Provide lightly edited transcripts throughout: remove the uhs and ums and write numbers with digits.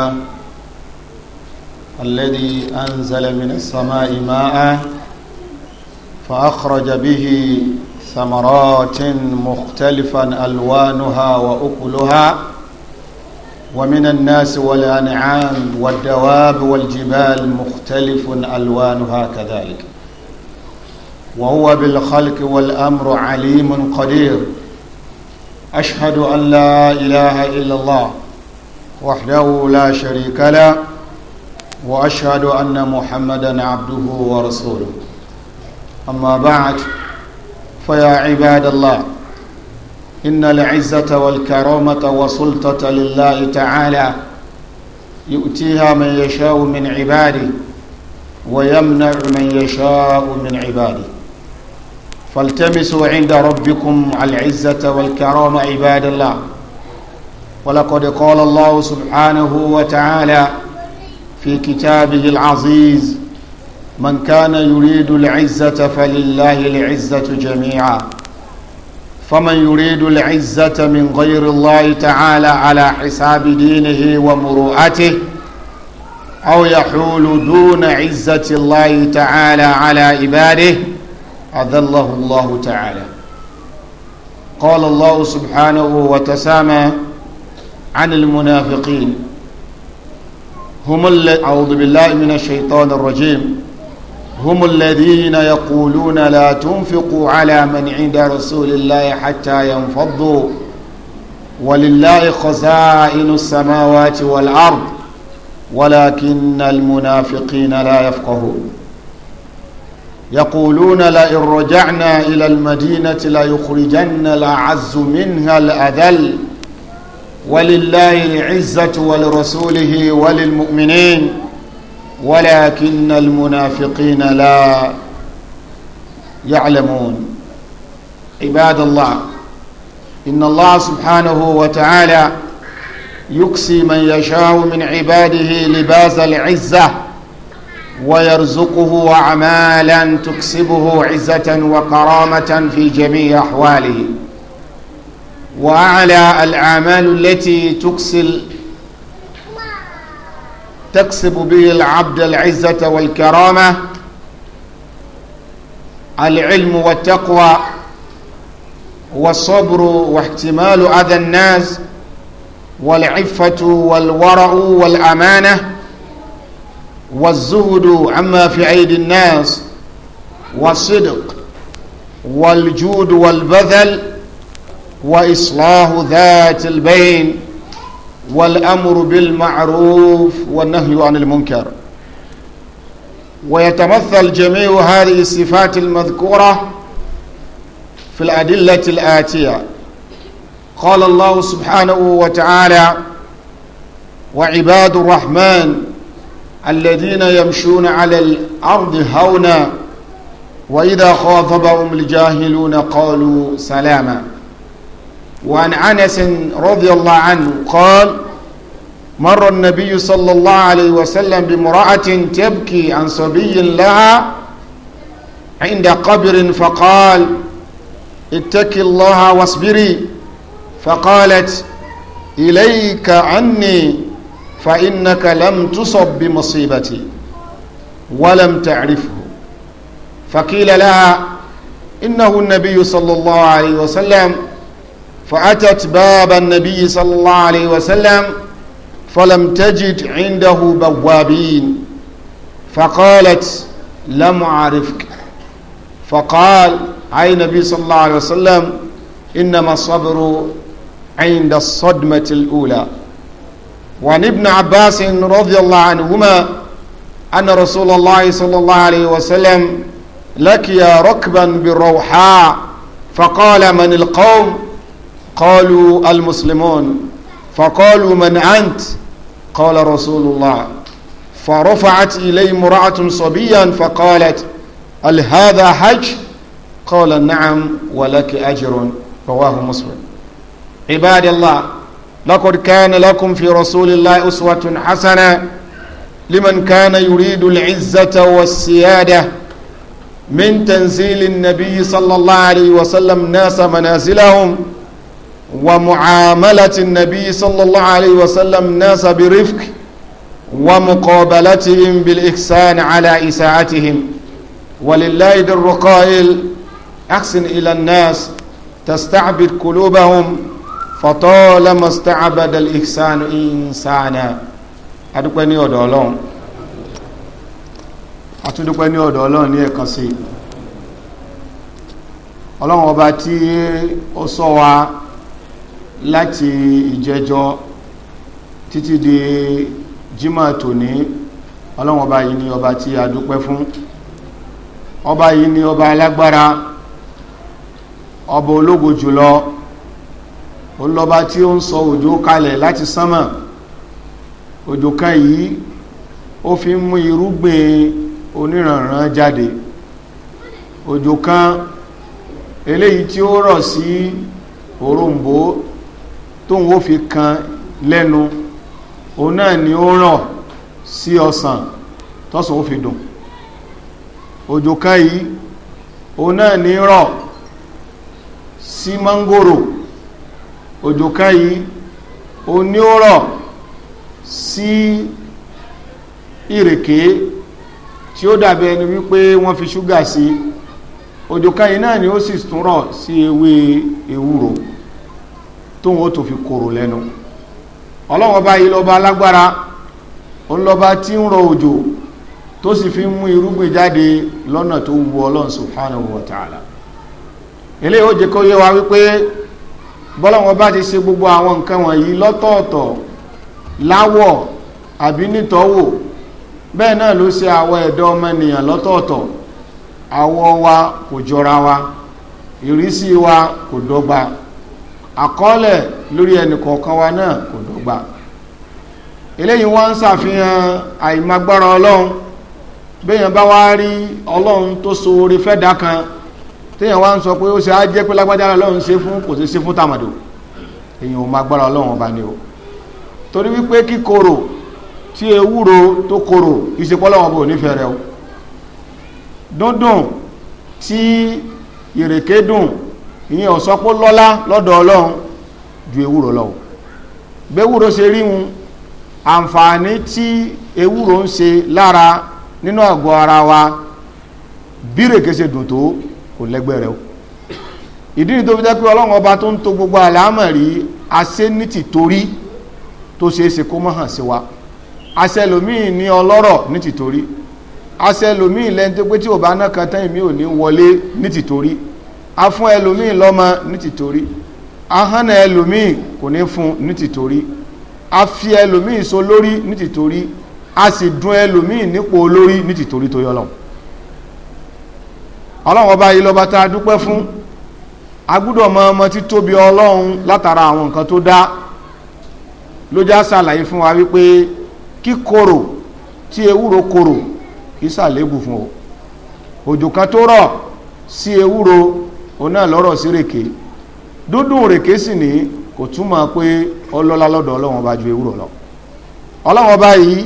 لله الذي أنزل من السماء ماء فأخرج به ثمرات مختلفا ألوانها وأكلها، ومن الناس والأنعام والدواب والجبال مختلف ألوانها كذلك، وهو بالخلق والأمر عليم قدير. أشهد أن لا إله إلا الله وحده لا شريك له، وأشهد أن محمدا عبده ورسوله. أما بعد، فيا عباد الله، إن العزة والكرامة وسلطة لله تعالى يؤتيها من يشاء من عباده ويمنع من يشاء من عباده. فالتمسوا عند ربكم العزة والكرامة عباد الله. ولقد قال الله سبحانه وتعالى في كتابه العزيز: من كان يريد العزة فلله العزة جميعا، فمن يريد العزة من غير الله تعالى على حساب دينه ومروءته، أو يحول دون عزة الله تعالى على عباده، أذله الله تعالى. قال الله سبحانه وتسامى عن المنافقين: هم أعوذ بالله من الشيطان الرجيم. هم الذين يقولون لا تنفقوا على من عند رسول الله حتى ينفضوا، ولله خزائن السماوات والأرض ولكن المنافقين لا يفقهون. يقولون لئن رجعنا إلى المدينة ليخرجن الأعز منها الأذل، ولله العزة ولرسوله وللمؤمنين ولكن المنافقين لا يعلمون. عباد الله، إن الله سبحانه وتعالى يكسي من يشاء من عباده لباس العزة، ويرزقه أعمالا تكسبه عزة وكرامة في جميع أحواله. وأعلى الأعمال التي تكسب به العبد العزة والكرامة العلم والتقوى والصبر واحتمال أذى الناس والعفة والورع والأمانة والزهد عما في أيدي الناس والصدق والجود والبذل وإصلاح ذات البين والأمر بالمعروف والنهي عن المنكر. ويتمثل جميع هذه الصفات المذكورة في الأدلة الآتية. قال الله سبحانه وتعالى: وعباد الرحمن الذين يمشون على الأرض هونا وإذا خاطبهم الجاهلون قالوا سلاما. وعن أنس رضي الله عنه قال: مر النبي صلى الله عليه وسلم بامرأة تبكي عن صبي لها عند قبر، فقال: اتقي الله واصبري. فقالت: إليك عني، فإنك لم تصب بمصيبتي ولم تعرفه. فقيل لها: إنه النبي صلى الله عليه وسلم. فأتت باب النبي صلى الله عليه وسلم فلم تجد عنده بوابين، فقالت: لم أعرفك. فقال أي النبي صلى الله عليه وسلم: إنما الصبر عند الصدمة الأولى. وعن ابن عباس رضي الله عنهما أن رسول الله صلى الله عليه وسلم لقي ركبا بالروحاء، فقال: من القوم؟ قالوا: المسلمون. فقالوا: من أنت؟ قال: رسول الله. فرفعت إليه امرأة صبيا فقالت: هل هذا حج؟ قال: نعم ولك أجر. رواه مسلم. عباد الله، لقد كان لكم في رسول الله أسوة حسنة لمن كان يريد العزة والسيادة، من تنزيل النبي صلى الله عليه وسلم ناس منازلهم، ومعاملة النبي صلى الله عليه وسلم الناس برفق، ومقابلتهم بالإحسان على إساءتهم. ولله در قائل: أحسن إلى الناس تستعبد قلوبهم، فطالما استعبد الإحسان إنسانا. Adúpẹ́ ní ọ̀dọ̀ Ọlọ́run, atúndúpẹ́ ní ọ̀dọ̀ Ọlọ́run ní ẹ̀kan sí Ọlọ́run ọba tí ó ṣọ́ wa láti ìjẹjọ títí di jímọ̀ tòní. Ọlọ́run ọba yìí ni ọba tí a dúpẹ́ fún. Ọba yìí ni ọba alágbára, ọba ológo jùlọ, olọba tí ó ń sọ òjò kalẹ̀ láti sánmà. Òjò kan yìí ó fi ń mú irúgbìn oníranran jáde. Òjò kan eléyìí tí ó rọ̀ sí òrombó tóun ó fi kan lẹ́nu, òun náà ni ó rọ̀ sí ọsàn tọ́sàn ó fi dùn. Òjò kan yìí òun náà ni rọ̀ sí mángòrò. Òjò kan yìí òun ni ó rọ̀ sí ìrèké tí ó dàbí ẹni wípé wọ́n fi ṣúgà sí. Òjò kan yìí náà ni ó sì tún rọ̀ sí ewé ewúro tóun ó tó fi korò lẹ́nu. Ọlọ́run ọba yìí lọ́ba alágbára, òun lọ́ba tí ń rọ òjò tó sì fi ń mú irúgbìn jáde lọ́nà tó wu Ọlọ́run subhanahu wa ta'ala. Eléyìí ó jẹ́ kó yé wa wípé bọ́lọ́run ọba ti ṣe gbogbo àwọn nǹkan wọ̀nyí lọ́tọ̀ọ̀tọ̀ láwọ̀ àbí nítọ́wò, bẹ́ẹ̀ náà ló ṣe àwọn ẹ̀dọ́ ọmọnìyàn lọ́tọ̀ọ̀tọ̀. Àwọ̀ wa kò jọra wa, ìrísí wa kò dọ́gba, àkọọ́lẹ̀ lórí ẹnì kọ̀ọ̀kan wa náà kò dọ́gba. Eléyìí wọ́n ń ṣàfihàn àìmagbára Ọlọ́run. Béèyàn bá wá rí Ọlọ́run tó so oore fẹ́ dá kan, téèyàn wá ń sọ pé ó ṣe á jẹ́ pé lágbájá Ọlọ́run ṣe fún, kò ṣe ṣe fún tàmàdò, èèyàn ò magbára Ọlọ́run ọba ni o. Torí wípé kíkorò tí ewúro tó korò, ìṣepọ̀ Ọlọ́run ọba ò nífẹ̀ẹ́ rẹ o. Dúndùn tí ìrèké dùn, ìyẹn ò sọ pé lọ́lá lọ́dọ̀ Ọlọ́run ju ewúro lọ. Gbéwúro ṣe rí wọn, àǹfààní tí ewúro ń ṣe lára nínú àgọ́ ara wa, bí ìrèké ṣe dùn tó, kò lẹ́gbẹ́ rẹ̀ o. Ìdí ni tó fi jẹ́ pé Ọlọ́run ọba tó ń to gbogbo àlámọ̀rí asé ní tìtorí tó ṣeé ṣe kó mọ́ hàn sí wa. Aṣẹlòmíì ní ọlọ́rọ̀ ní tìtorí, aṣẹlòmíì lẹ́ni tó pé tí ò bá ná kan tán èmi ò ní wọlé ní tìtorí, a fún ẹlòmíì lọ́mọ ní tìtorí, ahọ́nà ẹlòmíì kò ní fún ní tìtorí, a fi ẹlòmíì so lórí ní tìtorí, a sì dún ẹlòmíì nípò olórí ní tìtorí tó yọ lọ. Ọlọ́run ọba yìí lọ́ba tá a dúpẹ́ fún. A gbúdọ̀ mọ ọmọ títóbi Ọlọ́run látara àwọn nǹkan tó dá. Ló já ṣàlàyé fún wa wípé kíkorò tí ewúro korò kì í ṣàlébù fún o. Òjò kan tó rọ̀ sí ewúro, òun náà lọ́rọ̀ sí rèké. Dúdùn rèké sì ní kò túmọ̀ pé ọlọ́lá lọ́dọ̀ Ọlọ́run ọba ju ewúro lọ. Ọlọ́run ọba yìí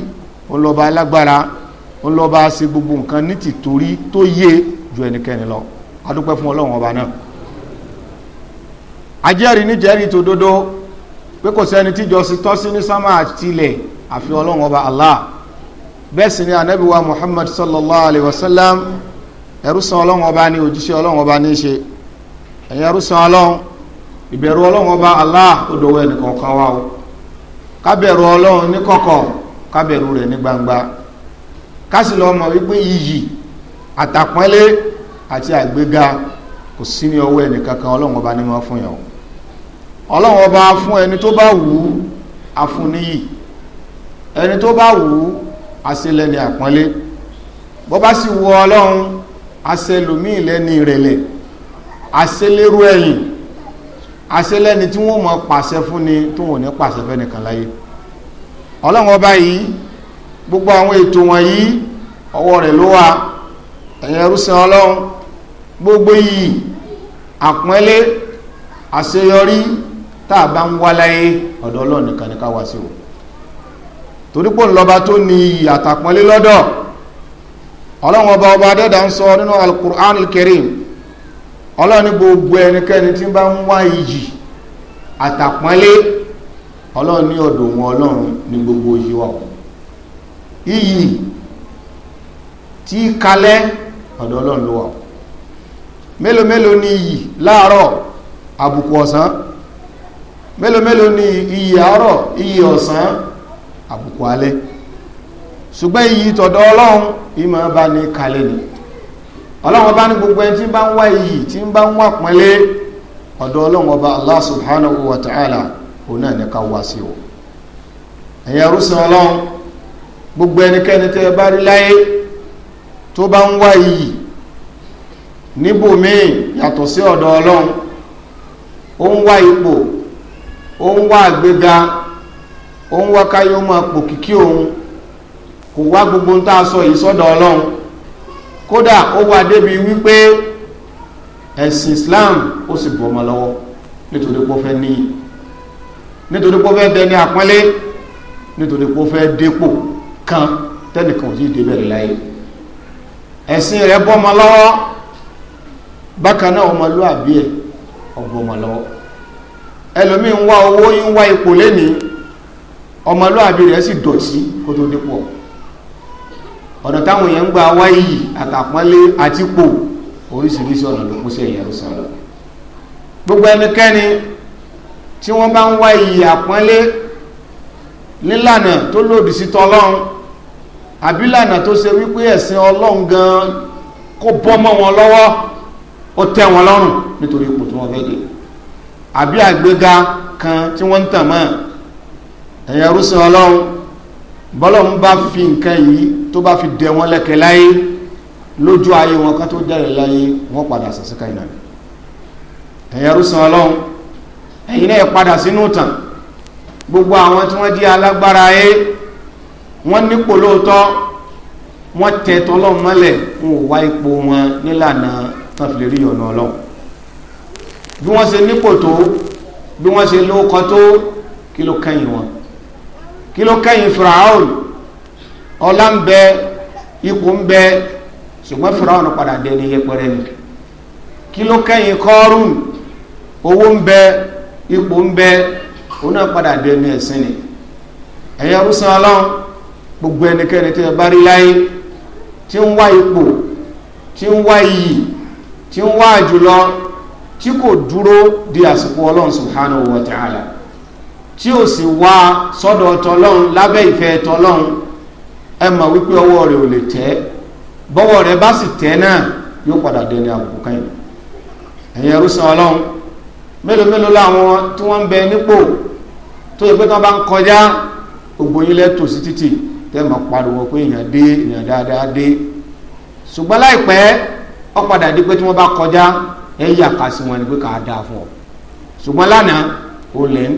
òun lọ́ba alágbára, òun lọ́ba ṣe gbogbo nǹkan ní tìtorí tó yé ju ẹnikẹ́ni lọ. A dúpẹ́ fún Ọlọ́run ọba náà. Ajẹ́rìí ní jẹ́rìí tó dodo pé kò sẹ́ni tíjọsìn tọ́ sí ní sámà àti ilẹ̀ àfi Ọlọ́run ọba Allah. Bẹ́ẹ̀ sì ni ànábì wa Muhammad sallallahu alayhi wa sallam, ẹrúsàn Ọlọ́run ọba ní, òjíṣẹ́ Ọlọ́run ọba ní í ṣe. Ẹ̀yin ẹrúsàn Ọlọ́run, ìbẹ̀rù Ọlọ́run ọba Allah ó dọwọ́ ẹnìkọ̀ọ̀kan wa o. Ká bẹ̀rù Ọlọ́run ní kọ̀kọ̀, ká bẹ̀rù rẹ̀ ní gbangba, ká sì lọ mọ̀ wípé iyì àtàpọ́nlé àti àgbéga kò sí ní ọwọ́ ẹnìkankan. Ọlọ́run ọba ní wọ́n fún yàn o. Ọlọ́run ọba fún ẹni tó bá wù ú afúníyì, ẹni tó bá wù ú aṣelẹ́ni àpọ́nlé. Bó bá sì wù Ọlọ́run, aṣẹlòmíì lẹ́ni ìrẹ̀lẹ̀, aṣelérú ẹ̀yìn, aṣelẹ́ni tí wọ́n mọ̀ pàṣẹ fún ni tó wọ́n ní pàṣẹ fẹ́ nìkan láyé. Ọlọ́run ọba yìí, gbogbo àwọn ètò wọ̀nyí ọwọ́ rẹ̀ ló wà. Ẹ̀yin ẹrúsìn Ọlọ́run, gbogbo yìí àpọ́nlé àṣeyọrí tá a bá ń wá láyé, ọ̀dọ̀ Ọlọ́run nìkan ní ká wá sí o, torí pé ńlọba tó ní iyì àtàpọ́nlé lọ́dọ̀. Ọlọ́run ọba, ọba adẹ́dà ń sọ nínú Al-Qur'an Al-Karim, Ọlọ́run ní gbogbo ẹnikẹ́ni tí bá ń wá iyì àtàpọ́nlé, Ọlọ́run ní ọ̀dọ̀ wọn Ọlọ́run ní gbogbo yìí wà. Iyì tí kalẹ̀, ọ̀dọ̀ Ọlọ́run ló wà. Mélòó mélòó ni iyì láàárọ̀, àbùkù ọ̀sán? Mélòó mélòó ni iyì àárọ̀, iyì ọ̀sán, àbùkù alẹ́? Ṣùgbọ́n iyì tọ̀dọ̀ Ọlọ́run ìmọ̀ bá ní kalẹ̀ ni. Ọlọ́run bá ní gbogbo ẹni tí ń bá ń wá iyì, tí ń bá ń wá pọ́nlé, ọ̀dọ̀ Ọlọ́run Ọba Allah subhanahu wa ta'ala, òun náà ní ká wá sí o. Ẹ̀yin ẹrúsìn Ọlọ́run, gbogbo ẹnikẹ́ni tẹ́ ẹ bá rí láyé tó bá ń wá iyì níbòmíì yàtọ̀ sí ọ̀dọ̀ Ọlọ́run, ó ń wá ipò, ó ń wá àgbéga, ó ń wá káyé ó máa pò kìkí òun, kò wá gbogbo ń tá a sọ yìí sọ́dọ̀ Ọlọ́run. Kódà ó wá débi wípé ẹ̀sìn Islam ó sì bọ́ ọmọ lọ́wọ́ nítorí pé ó fẹ́ níyì, nítorí pé ó fẹ́ dẹni àpọ́nlé, nítorí pé ó fẹ́ dépò kan tẹ́nìkan ò sí débẹ̀rẹ̀ láyé. Ẹ̀sìn rẹ̀ bọ́ ọmọ lọ́wọ́. Bákan náà, ọmọlúàbí ẹ̀ ọ̀bọ̀ ọmọ lọ́wọ́. Ẹlòmíì ń wá owó, ń wá ipò lénìí, ọmọlúàbí rẹ̀ sì dọ̀tí kó tó dépò. Ọ̀nà táwọn èèyàn ń gba wá iyì àtàpọ́nlé àti pò, oríṣiríṣi ọ̀nà ló kún sí. Ẹ̀yẹ rúsan lọ, gbogbo ẹnikẹ́ni tí wọ́n bá ń wá iyì àpọ́nlé nílànà tó lòdì sí tọlọ́run, àbílànà tó ṣe wípé ẹ̀sìn Ọlọ́run gan kó bọ́ mọ́ wọn lọ́wọ́, ó tẹ́ wọn lọ́rùn nítorí ipò tí wọ́n fẹ́ dé àbí àgbéga kan tí wọ́n ń tàn mọ́, ẹ̀yẹ rúsan Ọlọ́run, bọ́lọ́run bá fi nǹkan yìí tó bá fi dẹ wọn lẹ́kẹ̀ láyé, lójú ayé wọn kan tó jáde láyé, wọ́n padà sàṣíkà ìnà. Ẹ̀yẹ rúsan Ọlọ́run, ẹ̀yin náà padà sínú tàn. Gbogbo àwọn tí wọ́n jẹ́ alágbára ayé, wọ́n nípò lóòótọ́, wọ́n tẹ tọ́lọ́run mọ́lẹ̀, wọn ò wá ipò wọn nílànà tán fi lè rí ọ̀nà Ọlọ́run. Bí wọ́n ṣe nípò tó, bí wọ́n ṣe lóókọ tó, kí ló kẹ́yìn wọn? Kí ló kẹ́yìn Firaun? Ọlá ń bẹ, ipò ń bẹ, ṣùgbọ́n Firaun padà dẹni yẹpẹrẹ ni. Kí ló kẹ́yìn Kọ́rùn? Owó ń bẹ, ipò ń bẹ, òun náà padà dẹni ẹ̀sìn ni. Ẹ̀yẹ rúsan Ọlọ́run, gbogbo ẹnikẹ́ni tí ẹ bá rí láyé tí ń wá ipò, tí ń wá iyì, tí ń wá àjùlọ, tí kò dúró di àsìkò Ọlọ́run subhanahu wa ta'ala, tí ó sì wá sọ́dọ̀ tọlọ́run lábẹ́ ìfẹ́ tọlọ́run, ẹ mọ̀ wípé ọwọ́ rẹ̀ ò lè tẹ́. Bọ́wọ́ rẹ̀ bá sì tẹ́ náà, yóò padà dẹni àbùkù káyìn. Ẹ̀yin ẹrúsìn Ọlọ́run, mélòó mélòó láwọn tí wọ́n ń bẹ nípò tó yẹ pé tí wọ́n bá ń kọjá, gbogbo yín lẹ́tò sí títì, tẹ́ mọ̀ pariwo pé èèyàn dé, èèyàn dáadáa dé. Ṣùgbọ́n láìpẹ́, ó padà di pé tí wọ́n bá kọjá, ẹ yà ká sí wọn ni pé kà á dáa fún ọ. Ṣùgbọ́n lánàá, ó lẹ̀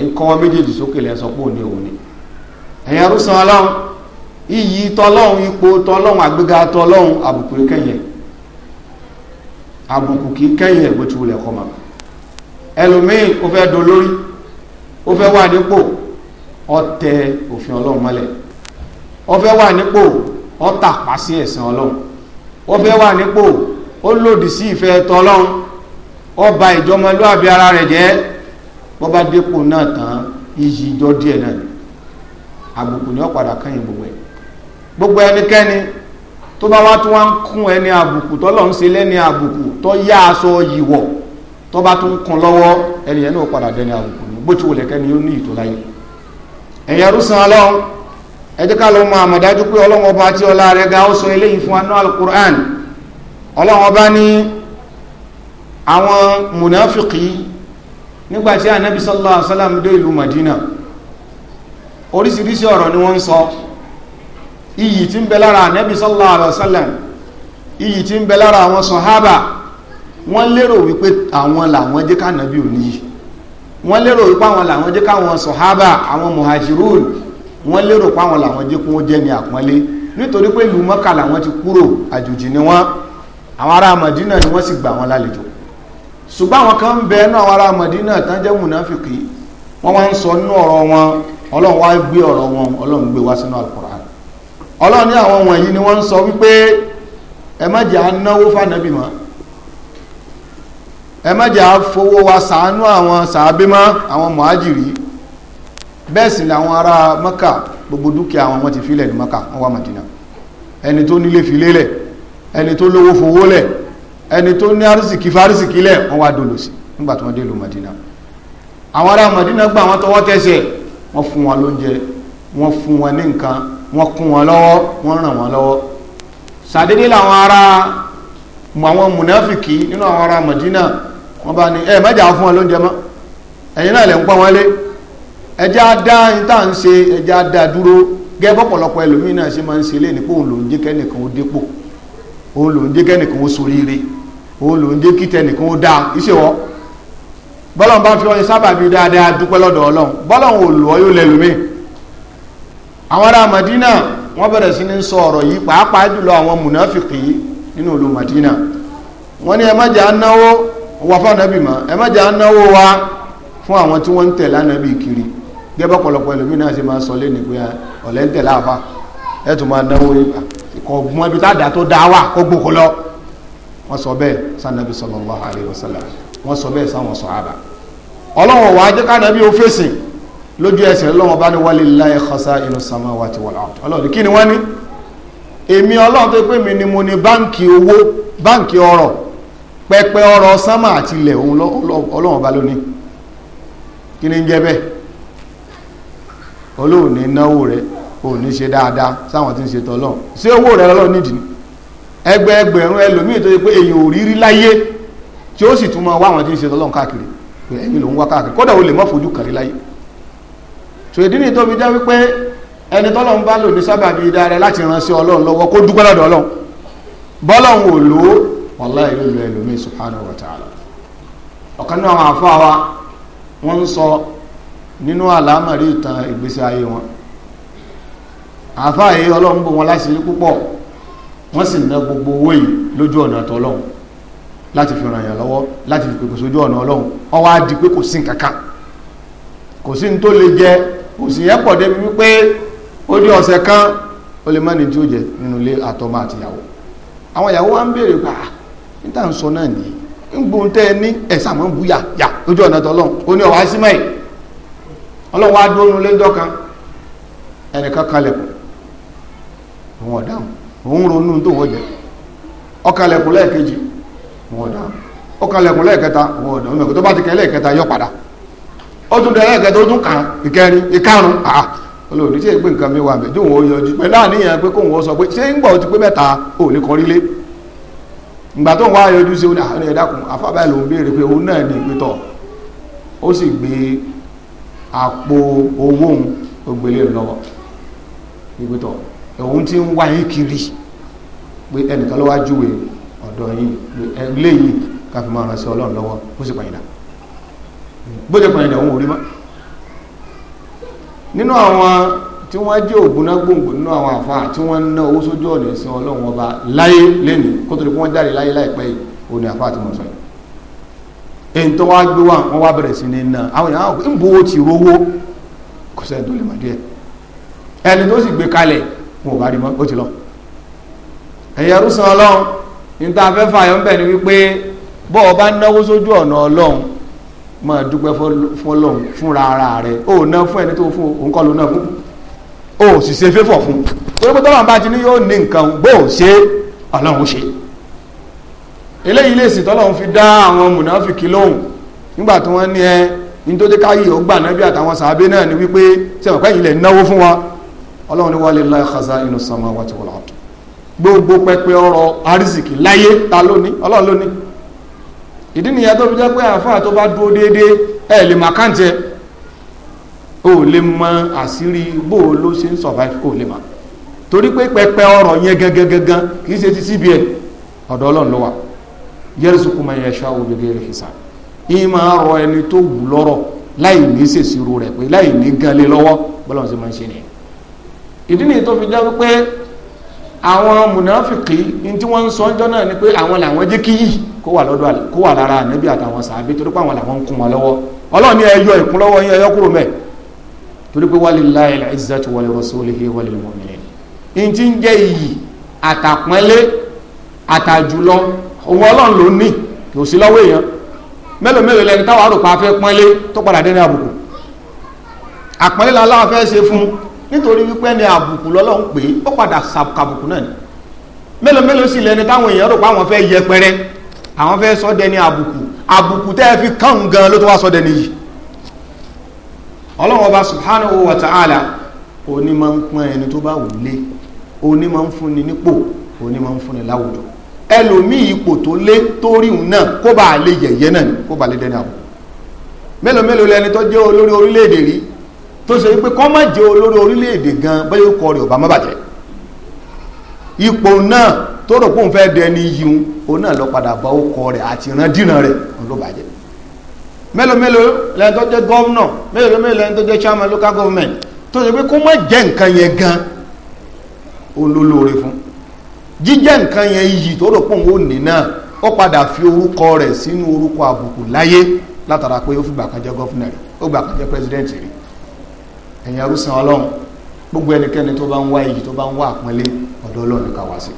ń kọ́wọ́ méjèèjì sókè, lẹ́ sọ pé òní òní. Ẹ̀yin ẹrúsìn Ọlọ́run, iyì tọlọ́run, ipò tọlọ́run, àgbéga tọlọ́run, àbùkù kẹ́yìn, àbùkù kì í kẹ́yìn ẹ̀ bó ti wulẹ̀ kọ́ ma. Ẹlòmíì, ó fẹ́ dolórí, ó fẹ́ wà nípò, ó tẹ òfin Ọlọ́run mọ́lẹ̀. Ó fẹ́ wà nípò, ó tàpá sí ẹ̀sìn Ọlọ́run. Ó fẹ́ wà nípò, ó lòdì sí ìfẹ́ tọlọ́run, ó ba ìjọmọlúàbí ara rẹ̀ jẹ́. Bó bá dépò náà tán, iyì ìjọ díẹ̀ náà ni, àbùkù ni ó padà kẹ́yìn gbogbo ẹ̀. Gbogbo ẹnikẹ́ni tó bá wá tún wá ń kún ẹni àbùkù tọ́lọ̀ ń ṣe lẹ́ni àbùkù, tó yá aṣọ yìwọ̀, tó bá tún kún lọ́wọ́, ẹni yẹn náà padà dẹni àbùkù ní bó ti wùlẹ̀ kẹ́ni ó ní ìtò láyé. Ẹ̀yin ẹrúsìn Ọlọ́run, ẹ jẹ́ ká lọ mọ àmọ̀dájú pé Ọlọ́run Ọba tí ọlá rẹ̀ ga, ó sọ eléyìí fún anú Al-Qur'an. Ọlọ́run Ọba ní àwọn mùnáfìkì, nígbà tí Anabi sallallahu alaihi wasallam dé ìlú Madina, oríṣiríṣi ọ̀rọ̀ ni wọ́n ń sọ. Iyì tí ń bẹ lára Anabi sallallahu alaihi wasallam, iyì tí ń bẹ lára àwọn sọ̀hábà, wọ́n lérò wípé àwọn làwọn jẹ́ kánàbí ò níyì. Wọ́n lérò wípé àwọn làwọn jẹ́ káwọn sọ̀hábà, àwọn muhajirun, wọ́n lérò pé àwọn làwọn jẹ́ kún ó jẹ́ ní àpọ́nlé, nítorí pé ìlú Mọ́kà làwọn ti kúrò, àjòjì ni wọ́n. Àwọn ará Mọ̀dínà ni wọ́n sì gbà wọ́n lálejò. Ṣùgbọ́n àwọn kan ń bẹ nínú àwọn ará Mọ̀dínà tán jẹ́ mùnáfìkì. Wọ́n wá ń sọ nínú ọ̀rọ̀ wọn. Ọlọ́run wá gbé ọ̀rọ̀ wọn, Ọlọ́run gbé wá sínú Al-Qur'an. Ọlọ́run ní àwọn wọ̀nyí ni wọ́n ń sọ wípé ẹ má jẹ́ à náwó fànàbì mọ́, ẹ má jẹ́ à fowó wa sàánú àwọn sàábé mọ́, àwọn mọ̀hájìrí. Bẹ́ẹ̀ sì ni àwọn ará Mẹ́kà Gbogbo dúkìá wọn wọ́n ti filẹ̀ ní Maka, wọ́n wá Madina. Ẹni tó nílé fi lélẹ̀, ẹni tó lówó fowó lẹ̀, ẹni tó ní arísìkí fárísìkí lẹ̀, wọ́n wá dolo sí nígbà tí wọ́n dé ìlú Madina. Àwọn ará Madina gbà wọ́n tọwọ́ tẹsẹ̀, wọ́n fún wọn lóúnjẹ, wọ́n fún wọn ní nǹkan, wọ́n kún wọn lọ́wọ́, wọ́n ràn wọ́n lọ́wọ́. Sàdédé làwọn ará àwọn mùnáfìkì nínú àwọn ará Madina, wọ́n bá ní ẹ mẹ́jà fún wọn lóúnjẹ mọ́, ẹ̀yin náà lè ń pọ́n wọn lé, ẹjẹ́ á dá ní tá à ń ṣe, ẹjẹ́ á dá dúró. Gẹ́gẹ́ bọ́pọ̀lọpọ̀ ẹlòmíín náà ṣe máa ń ṣe lé ní pé òun lòún jẹ́ kẹ́nìkan ó dépò, òun lòún jẹ́ kẹ́nìkan ó soríire, òun lòún jẹ́ kí tẹnìkan ó dáa. Iṣẹ́ wọ́ bọ́lọ́n bá fi ọyìn sábàbí dáadáa, dúpẹ́ lọ́dọ̀ Ọlọ́run. Bọ́lọ́n ò lù ọ́, yóò lẹ́lòmíì. Àwọn ará Madina wọ́n bẹ̀rẹ̀ sí ní sọ ọ̀rọ̀ yìí, pàápàá jùlọ àwọn mùnáfìkì nínú ìlú Madina. Wọ́n ní ẹ má jẹ́ á náwó wà fún ànábì mọ́, ẹ má jẹ́ á náwó wa fún àwọn tí wọ́n ń tẹ̀lé ànábì kiri. Gẹ́gẹ́ ọ̀pọ̀lọpọ̀ ẹlòmíì náà ṣe máa sọ lé ní pé ọ̀lẹ́ ń tẹ̀lé àfa, ẹ tún máa náwó kò mọ ibi tá a dà tó dá wà kó gbóko lọ. Wọ́n sọ bẹ́ẹ̀ sànàbí sallallahu alaihi wasallam, wọ́n sọ bẹ́ẹ̀ sáwọn sàhábà. Ọlọ́wọ̀n wàá jẹ́ kánábì ó fèsì lójú ẹsẹ̀. Lọ́wọ́ bá ní walillahi khasa'inu samawati wal ard. Ọlọ́run kí ni wọ́n ní? Èmi Ọlọ́run tó pé mi ni mo ní báǹkì owó, báǹkì ọrọ̀, pẹpẹ ọrọ̀ sánmà àti ilẹ̀, òun Ọlọ́run ọba lónìí. Kí ni ń jẹ́ bẹ́ẹ̀? Olóhùn ní náwó rẹ̀, ò ní ṣe dáadáa sáwọn tí ń ṣe tọ́lọ́run. Sí owó rẹ̀ lọ́lọ́run nídìí? Ẹgbẹ́ ẹgbẹ̀rún ẹlòmíì tó yẹ pé èyàn ò rírí láyé, tí ó sì tún máa wá àwọn tí ń ṣe tọ́lọ́run káàkiri, pé ẹ̀yin lòún wá káàkiri, kódà ó lè má fojú kàrí láyé. Tò ìdí ni tó fi jẹ́ wípé ẹni tọ́lọ́run bá lò ní sábàbí dára láti ránṣẹ́ Ọlọ́run lọ́wọ́, kó dúpẹ́ lọ́dọ̀ Ọlọ́run. Bọ́lọ́run ò lò ó, wallahi yóò lo ẹlòmíì subhanahu wa ta'ala. Ọ̀kan nínú àwọn àfáà wa, wọ́n ń sọ nínú àlámọ̀rí ìtàn ìgbésí ayé wọn. Àfáà yìí, Ọlọ́run bò wọn láṣìírí púpọ̀, wọ́n sì ná gbogbo owó yìí lójú ọ̀nà tọ́lọ́run láti fi ràn yàn lọ́wọ́, láti fi pèpè sójú ọ̀nà Ọlọ́run. Ó wá di pé kò sí nǹkan kan, kò sí ní tó lè jẹ, kò sì yẹn pọ̀ débi wípé ó di ọ̀sẹ̀ kan, ó lè má ní tí ó jẹ nínú ilé, àtọmọ àtìyàwó. Àwọn ìyàwó wa ń béèrè pé, ah, níta ń sọ náà nìyí, ń gbóhun tẹ́ ẹ ní ẹ̀sà mọ́ ń bú yà yà lójú ọ̀nà tọ́lọ́run. Ó ní ọ̀wá símọ́ ẹ̀. Ọlọ́run wá dúró nulẹ̀ ńjọ́ kan, ẹnìkan kalẹ̀kùn, òun ọ̀dáhùn, òun ronú tó wọ́n jẹ. Ọkalẹ̀kùn lẹ́ẹ̀kejì, òun ọ̀dáhùn. Ọkalẹ̀kùn lẹ́ẹ̀kẹta, òun ọ̀dáhùn. Mẹ́kọ̀ tó bá ti kẹ́ lẹ́ẹ̀kẹta, yọ padà. Ó tún dẹ lẹ́ẹ̀kẹta, ó tún kàn, ìkẹrin, ìkarùn, àà, olóòní tí èpè nǹkan mi wà bẹ̀ jóun ó yọjú pẹ̀lú àníyàn pé kóun ó sọ pé ṣé ń gbọ́ ti pé mẹ́ta ò ní kọrí lé. Ìgbà tó ń wá yọjú sí, ní ẹ̀dákun, afábáyé lòún béèrè pé òun náà ní ìpìtọ̀. Ó sì gbé àpò owó òun, ó gbélé lọ́wọ́ ìpìtọ̀, òun ti ń wá yín kiri, pé ẹnìkan ló wá júwe ọ̀dọ̀ yín, pé léyìí ká fi máa ránṣẹ́ Ọlọ́run lọ́wọ́. Ó sì pàyìndà, bó ṣe pàyìndà, òun ò rí mọ́. Nínú àwọn tí wọ́n jẹ́ ògúnná gbòǹgbò nínú àwọn àfáà tí wọ́n ń ná owó sójú ọ̀nà ìsìn Ọlọ́run ọba láyé lẹ́nu kó tó di pé wọ́n jáde láyé láìpẹ́ yìí, òun ni àfáà tí mo sọ yìí. Èyí tó wá gbé wá, wọ́n wá bẹ̀rẹ̀ sí ní ná. Àwọn èèyàn àwọn ń bo ti rówó, kò sẹ́ni tó lè mọ̀ díẹ̀. Ẹni tó sì gbé kalẹ̀, wọn ò bá rí mọ́, ó ti lọ. Ẹ̀yẹ rúsan Ọlọ́run, ní tá a fẹ́ fààyàn ń bẹ̀ ni wípé bọ́ ọ bá náwó sójú ọ̀nà Ọlọ́run, máa dúpẹ́ fọlọ́run fúnra ara rẹ̀. Ó ná fún ẹni tó fún òun kọ́ ló ná fún, ó sì ṣe fẹ́fọ̀ fún, torí pé tọ́lọ́run bá ti ní yóò ní nǹkan, bó o ṣe Ọlọ́run ṣe. Eléyìí lè sì tọ́lọ́run fi dá àwọn mùnáfìkì lóhùn nígbà tí wọ́n ní ẹ ní tó jẹ́ káyì ó gbà nábì àtàwọn sàábé náà ni wípé sẹ́wọ̀n pẹ́ ilẹ̀ náwó fún wọn. Ọlọ́run ní walillahi khaza'inu samawati wal ard. Gbogbo pẹpẹ ọrọ̀ arísìkì láyé, ta lónìí? Ọlọ́run lónìí. Ìdí nìyẹn tó fi jẹ́ pé àfáà tó bá dúró déédéé, ẹ lè mà káǹtì ẹ, ó lè mọ àṣírí bó o ló ṣe ń survive, ó lè mà, torí pé pẹpẹ ọrọ̀ yẹn gangan gangan kì í ṣe ti CBN, ọ̀dọ̀ Ọlọ́run ló wà. Yarzuqu man yasha'u bighayri hisab. Ìyẹn máa rọ ẹni tó wù lọ́rọ̀ láì ní ṣèṣirò rẹ̀, pé láì ní gan lé lọ́wọ́, bọ́lá ṣe máa ń ṣe nìyẹn. Ìdí nìyẹn tó fi jẹ́ pé àwọn mùnàfìkì ní tí wọ́n ń sọ ọjọ́ náà ni pé àwọn làwọn jẹ́ kí yìí kó wà lọ́dọ̀, kó wà lára ànábì àtàwọn sàábé, torí pé àwọn làwọn ń kún wọn lọ́wọ́. Ọlọ́run ní ẹ yọ ìkún lọ́wọ́ yín, ẹ yọ kúrò mẹ́, torí pé walillahi al-izzatu wa li rasulihi wa lil mu'minin. Ní tí ń jẹ́ iyì àtàpọ́nlé àtàjùlọ, òun Ọlọ́run ló ní, kò sí lọ́wọ́ èèyàn. Mélòó mélòó lẹni táwọn àròpá fẹ́ pọ́nlé tó padà dé ní àbùkù? Àpọ́nlé la láwọn fẹ́ ṣe fún, Nítorí wípé ní àbùkù lọ́lọ́run pé ó padà kàbùkù náà ni. Mélòó mélòó sì lẹni táwọn èèyàn rò pé àwọn fẹ́ yẹpẹrẹ, àwọn fẹ́ sọ dẹni àbùkù, àbùkù tẹ́ ẹ fi kàn gan ló tó wá sọ dẹni yìí. Ọlọ́run ọba subhanahu wa ta'ala òní máa ń pọ́n ẹni tó bá wù lé, òní máa ń fúnni nípò, òní máa ń fúnni láwùjọ. Ẹlòmíì ipò tó lé tó rí òun náà kó bá lè yẹ̀yẹ́ náà ni, kó bá lè dẹni àbùkù. Mélòó mélòó lẹni tó jẹ́ olórí orílẹ̀-èdè rí tó ṣe wípé kó má jẹ́ olórí orílẹ̀-èdè gan bẹ́ẹ̀ ó kọ rẹ̀ ọ̀bá má bàjẹ́. Ipò náà tó rò pé òun fẹ́ dẹni yìí, òun náà lọ padà bá ó kọ rẹ̀ àti ìrandíran rẹ̀ òun ló bàjẹ́. Mélòó mélòó lẹni tó jẹ́ gọ́vnọ̀, mélòó mélòó lẹni tó jẹ́ chairman local government tó ṣe pé kó má jẹ́ nǹkan yẹn gan òun ló lóore fún. Jíjẹ́ nǹkan yẹn iyì tó rò pé òun ò ní náà, ó padà fi orúkọ rẹ̀ sínú orúkọ àbùkù láyé látara pé ó fìgbà kan jẹ́ gọ́fúnà rí, ó gbà kan jẹ́ pírẹsidẹ́ǹtì rí. Ẹ̀yin arúsàn Ọlọ́run, gbogbo ẹnikẹ́ni tó bá ń wá iyì, tó bá ń wá àpọ́nlé, ọ̀dọ̀ Ọlọ́run ní ká wá sí.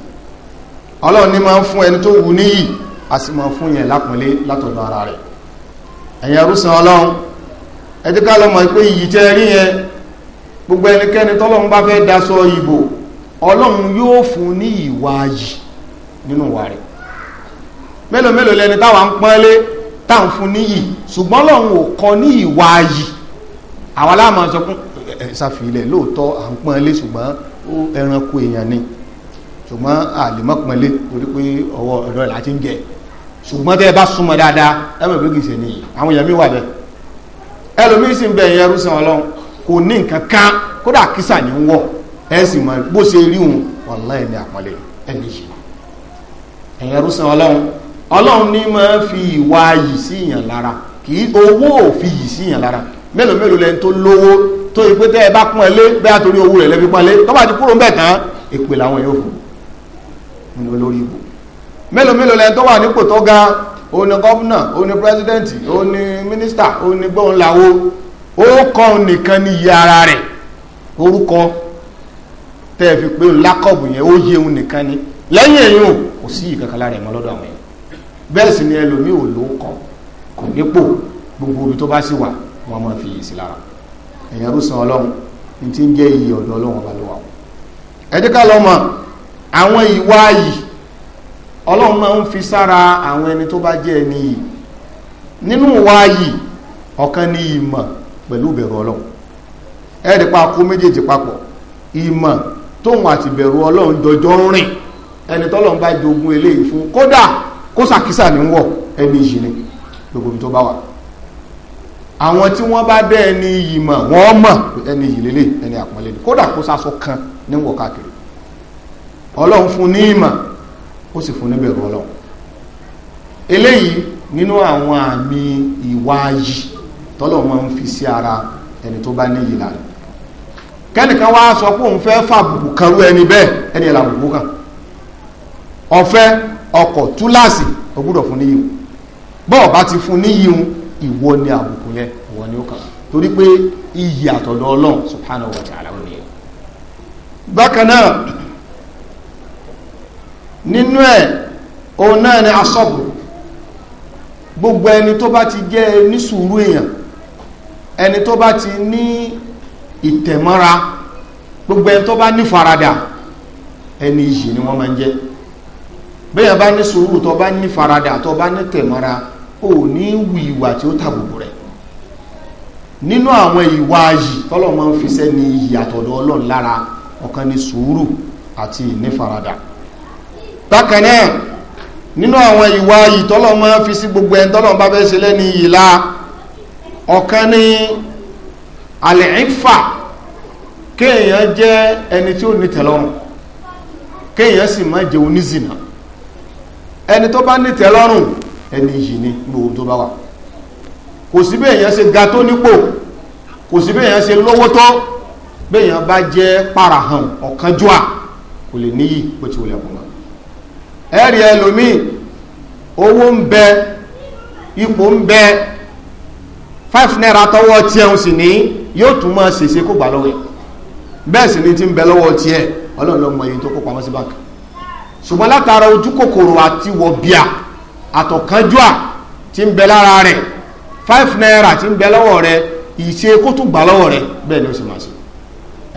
Ọlọ́run ní máa ń fún ẹni tó wù níyì, a sì máa fún yẹn lápọ́nlé látọ̀dọ̀ ara rẹ̀. Ẹ̀yin arúsàn Ọlọ́run, ẹ jẹ́ ká lọ mọ̀ pé iyì tẹ́ rí yẹn, gbogbo ẹnikẹ́ni tọ́lọ́run bá fẹ́ daṣọ ìbò, Ọlọ́run yóò fún ní ìwà yìí nínú ìwà rẹ̀. Mélòó mélòó lẹni táwa ń pọ́nlé, tá à ń fún níyì, ṣùgbọ́n Ọlọ́run ò kọ ní ìwà yìí. Àwọn aláàmọ̀ sọ fún ẹ ṣàfihàn lóòótọ́ à ń pọ́nlé, ṣùgbọ́n ó ẹranko èèyàn ni, ṣùgbọ́n àlèmọ́ pọ́nlé torí pé ọwọ́ ọ̀dọ́ ẹ̀ láti ń jẹ. Ṣùgbọ́n tẹ́ ẹ bá súnmọ́ dáadáa, ẹ mọ̀ pé kì í ṣe nìyí. Àwọn èèyàn mi wà bẹ́ẹ̀, ẹlòmíín sì ń bẹ ẹ̀yẹ rúṣin Ọlọ́run, kò ní nǹkan kan, kódà kísà ní ń wọ̀, ẹ sì mọ̀ bó ṣe rí òun, wàláhì ẹni àpọ́nlé ẹni yìí. Ẹ̀yẹ rúṣin Ọlọ́run, Ọlọ́run ní máa fi ìwà yìí sí ìyàn lára, kì í owó ò fi yìí sí ìyàn lára. Mélòó mélòó lẹni tó lówó tó yẹ pé tẹ́ ẹ bá pọ́n ẹ lé, bẹ́ẹ̀ torí owó rẹ̀ lẹ́fi pọ́n lé, tó bá ti kúrò ń bẹ̀ tán, èpè làwọn yóò fún un olórí ibò. Mélòó mélòó lẹni tó wà nípò tó ga, òun ni gọ́fúnà, òun ni pírẹsidẹ́ǹtì, òun ni mínísítà, òun ni gbóhùn làwọ, ó kọ́ nìkan ní iye ara rẹ̀, orúkọ tẹ́ ẹ fi pé lákọ̀bù yẹn ó yé òun nìkan ni, lẹ́yìn èyí ò kò sí ìkankan lára ẹ̀ mọ́ lọ́dọ̀ àwọn yẹn. Bẹ́ẹ̀ sì ni ẹlòmíì ò ló kọ, kò nípò, gbogbo ibi tó bá sì wà wọ́n máa fi yìí sí lára. Ẹ̀yàn rúsan Ọlọ́run, ní tí ń jẹ́ iyì ọ̀dọ̀ Ọlọ́run ọba ló wà. Ẹ jẹ́ ká lọ mọ̀ àwọn ìwà yìí Ọlọ́run máa ń fi sára àwọn ẹni tó bá jẹ́ ẹni yìí. Nínú ìwà yìí, ọ̀kan ní ìmọ̀ pẹ̀lú ìbẹ̀rù Ọlọ́run. Ẹ rí pa kó méjèèjì papọ̀, ìmọ̀ tóun àti ìbẹ̀rù Ọlọ́run jọjọ́ ń rìn. Ẹni tọ́lọ́run bá jogún eléyìí fún, kódà kó sàkísà ní wọ̀, ẹni yìí ni gbogbo ibi tó bá wà. Àwọn tí wọ́n bá dẹ́ ẹni yìí mọ̀, wọ́n mọ̀ ẹni yìí lélẹ̀, ẹni àpọ́nlé ni, kódà kó sásọ kan ní wọ̀ káàkiri. Ọlọ́run fún ní ìmọ̀, ó sì fún níbẹ̀rù Ọlọ́run. Eléyìí nínú àwọn àmì ìwà yìí tọ́lọ́run máa ń fi sí ara ẹni tó bá níyì lára. Kẹ́nìkan wá sọ pé òun fẹ́ fàbùkù kan rú ẹni bẹ́ẹ̀, ẹni ẹ̀ làbùkù kan. Ọ̀fẹ́ ọkọ̀ túláàsì ó gbúdọ̀ fún níyì. Bọ́ọ̀ bá ti fún níyì, ìwọ ni àbùkù yẹn, ìwọ ni ó kàn, torí pé iyì àtọ̀dọ̀ Ọlọ́run subhanahu wa ta'ala ó nìyẹn. Bákan náà nínú ẹ̀, òun náà ni asọ́bù. Gbogbo ẹni tó bá ti jẹ́ ní sùúrù èèyàn, ẹni tó bá ti ní ìtẹ̀mọ́ra, gbogbo ẹni tó bá ní faradà, ẹni iyì ni wọ́n máa ń jẹ́. Bẹ́ẹ̀ bá ní sùúrù, tó bá ní faradà, tó bá ní tẹ̀mọ́ra, ò ní wù ìwà tí ó tàbùkù rẹ̀. Nínú àwọn ìwà yìí tọ́lọ̀ máa ń fi sẹ́ni iyì àtọ̀dọ̀ Ọlọ́run lára, ọ̀kan ní sùúrù àti ìnífaradà. Bákan náà nínú àwọn ìwà yìí tọ́lọ̀ máa ń fi sí gbogbo ẹni tọ́lọ̀ bá fẹ́ ṣe lẹ́ni iyì la, ọ̀kan ní àlẹ́ìfà, kéèyàn jẹ́ ẹni tí ó ní tẹ́lọ́rùn, kéèyàn sì má jẹ́ onízìnà. Ẹni tó bá ní tẹ́lọ́rùn, ẹni yìí ni gbogbo tó bá wà. Kò sí bí èèyàn ṣe ga tó nípò, kò sí bí èèyàn ṣe lówó tó, bí èèyàn bá jẹ́ parahàn ọ̀kánjúà, kò lè níyì bó ti wùlẹ̀ kùnà. Ẹ̀rí ẹlòmíì, owó ń bẹ, ipò ń bẹ, 5 naira tọwọ́ tiẹ̀ ń sì ní yóò tún máa ṣèṣe kó gbà lọ́wọ́ ẹ̀. Bẹ́ẹ̀ sì ni ti ń bẹ lọ́wọ́ tiẹ̀, Ọlọ́run ló mọ iye tó kó pamọ́ sí báńkì. Ṣùgbọ́n látara ojú kòkòrò àti wọ̀bìà àtọ̀kánjúà tí ń bẹ lára rẹ̀, 5 naira tí ń bẹ lọ́wọ́ rẹ̀, ìṣe kó tún gbà lọ́wọ́ rẹ̀, bẹ́ẹ̀ ni ó sì máa ṣe.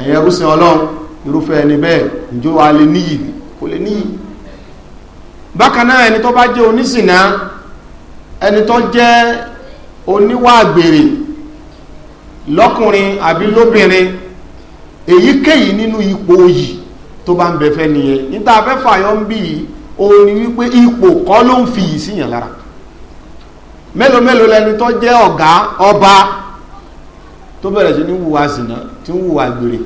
Ẹ̀yẹ rúsìn ọlọ́run, irúfẹ́ ẹni bẹ́ẹ̀ ǹjọ́ wa lè níyì? Kò lè níyì. Bákan náà, ẹni tó bá jẹ́ onísìnà, ẹni tó jẹ́ oníwà àgbèrè lọ́kùnrin àbí lóbìnrin, èyíkéyìí nínú ipò yìí tó bá ń bẹ fẹ́ nìyẹn. Níta fẹ́ fàyọ ń bí yìí, òun ni wípé ipò kọ́ ló ń fi yìí síyàn lára. Mélòó mélòó lẹni tó jẹ́ ọ̀gá ọba tó bẹ̀rẹ̀ sí ní wùwà sìnà, tí ń wùwà àgbèrè,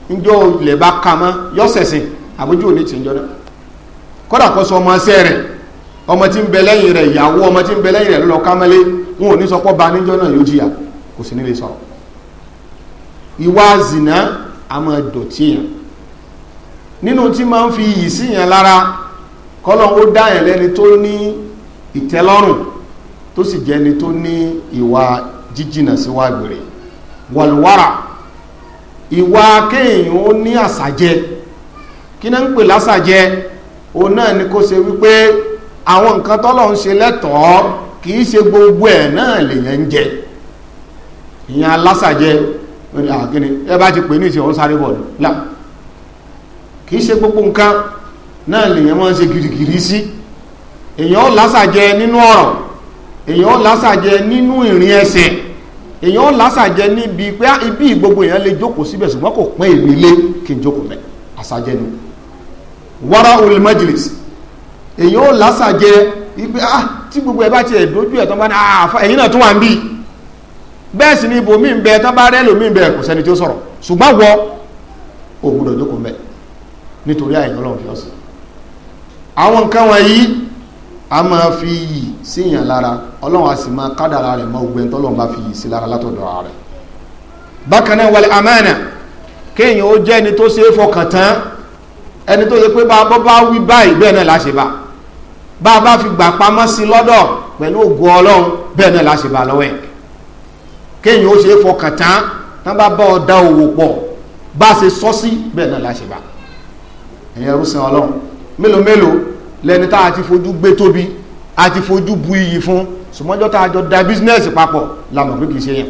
níjọ́ ilẹ̀ bá ka mọ́ yọ́sẹ̀sìn àbójú òní tì ń jọ náà. Kódà kó sọ ọmọ ẹsẹ̀ rẹ̀, ọmọ tí ń bẹ lẹ́yìn rẹ̀, ìyàwó ọmọ tí ń bẹ lẹ́yìn rẹ̀ ló lọ kámẹ́lé, wọn ò ní sọ pọ́ ba níjọ́ náà, yóò jìyà, kò sí nílé sọ̀rọ̀. Ìwà zìnà a máa dọ̀tí èèyàn. Nínú tí máa ń fi iyì sí yẹn lára, kọ́lọ́ ó dá yẹn lẹ́ni tó ní ìtẹ́lọ́rùn, tó sì jẹ́ni tó ní ìwà jíjìnà sí wà gbèrè wàlúwàrà, ìwà kéèyàn ó ní àsàjẹ. Kí náà ń pè lásàjẹ? Òun náà ni kó ṣe wípé àwọn nǹkan tọ́lọ̀ ń ṣe lẹ́tọ̀ọ́, kì í ṣe gbogbo ẹ̀ náà lèyàn ń jẹ. Ìyẹn alásàjẹ. Àkíní ẹ bá ti pè ní ìṣe òun sáré bọ̀ là, kì í ṣe gbogbo nǹkan náà lèyàn máa ń ṣe gìrìgìrì sí. Èyàn ó lásàjẹ nínú ọ̀rọ̀, èyàn ó lásàjẹ nínú ìrìn ẹsẹ̀, èyàn ó lásàjẹ níbi pé ibi gbogbo èèyàn lè jókòó síbẹ̀, ṣùgbọ́n kò pín èmi lé kí n jókòó mẹ́. Àsàjẹ nu wara ul majlis. Èyàn ó lásàjẹ wípé ah, tí gbogbo ẹ bá ti ẹ̀ dójú ẹ̀ tán bá ní ah, ẹ̀yin náà tún wà ń bí. Bẹ́ẹ̀ sì ni ibòmí ń bẹ, tán bá rẹ́ lòmí ń bẹ, kò sẹ́ni tí ó sọ̀rọ̀, ṣùgbọ́n wọ ò gbọ́dọ̀ jókòó mẹ́ nítorí àyè Ọlọ́run fi ọ́ sí. Àwọn nǹkan wọ̀nyí a máa fi yì síyàn lára. Ọlọ́run a sì máa kádàrà rẹ̀ mọ́ ogun tọ́lọ́run bá fi yì sí lára látọ̀dọ̀ rẹ̀. Bákan náà, wal amana, kéèyàn ó jẹ́ ẹni tó ṣe é fọkàn tán, ẹni tó ṣe pé bá bọ́ bá wí báyìí, bẹ́ẹ̀ náà láṣẹ bá bá bá fi gbà pamọ́ sí lọ́dọ̀ pẹ̀lú ògo Ọlọ́run, bẹ́ẹ̀ náà láṣẹ bá lọ́wọ́ ẹ̀. Kéèyàn ó ṣe é fọkàn tán, tán bá bá ọ dá òwò pọ̀, bá ṣe sọ sí, bẹ́ẹ̀ náà láṣẹ bá. Ẹ̀yin ẹrú sin Ọlọ́run, mélòó mélòó lẹni tá a ti fojú gbé tóbi, a ti fojú bu iyì fún, sùmọ́jọ́ tá a jọ da business papọ̀ la mọ̀ pé kìí ṣe yẹn.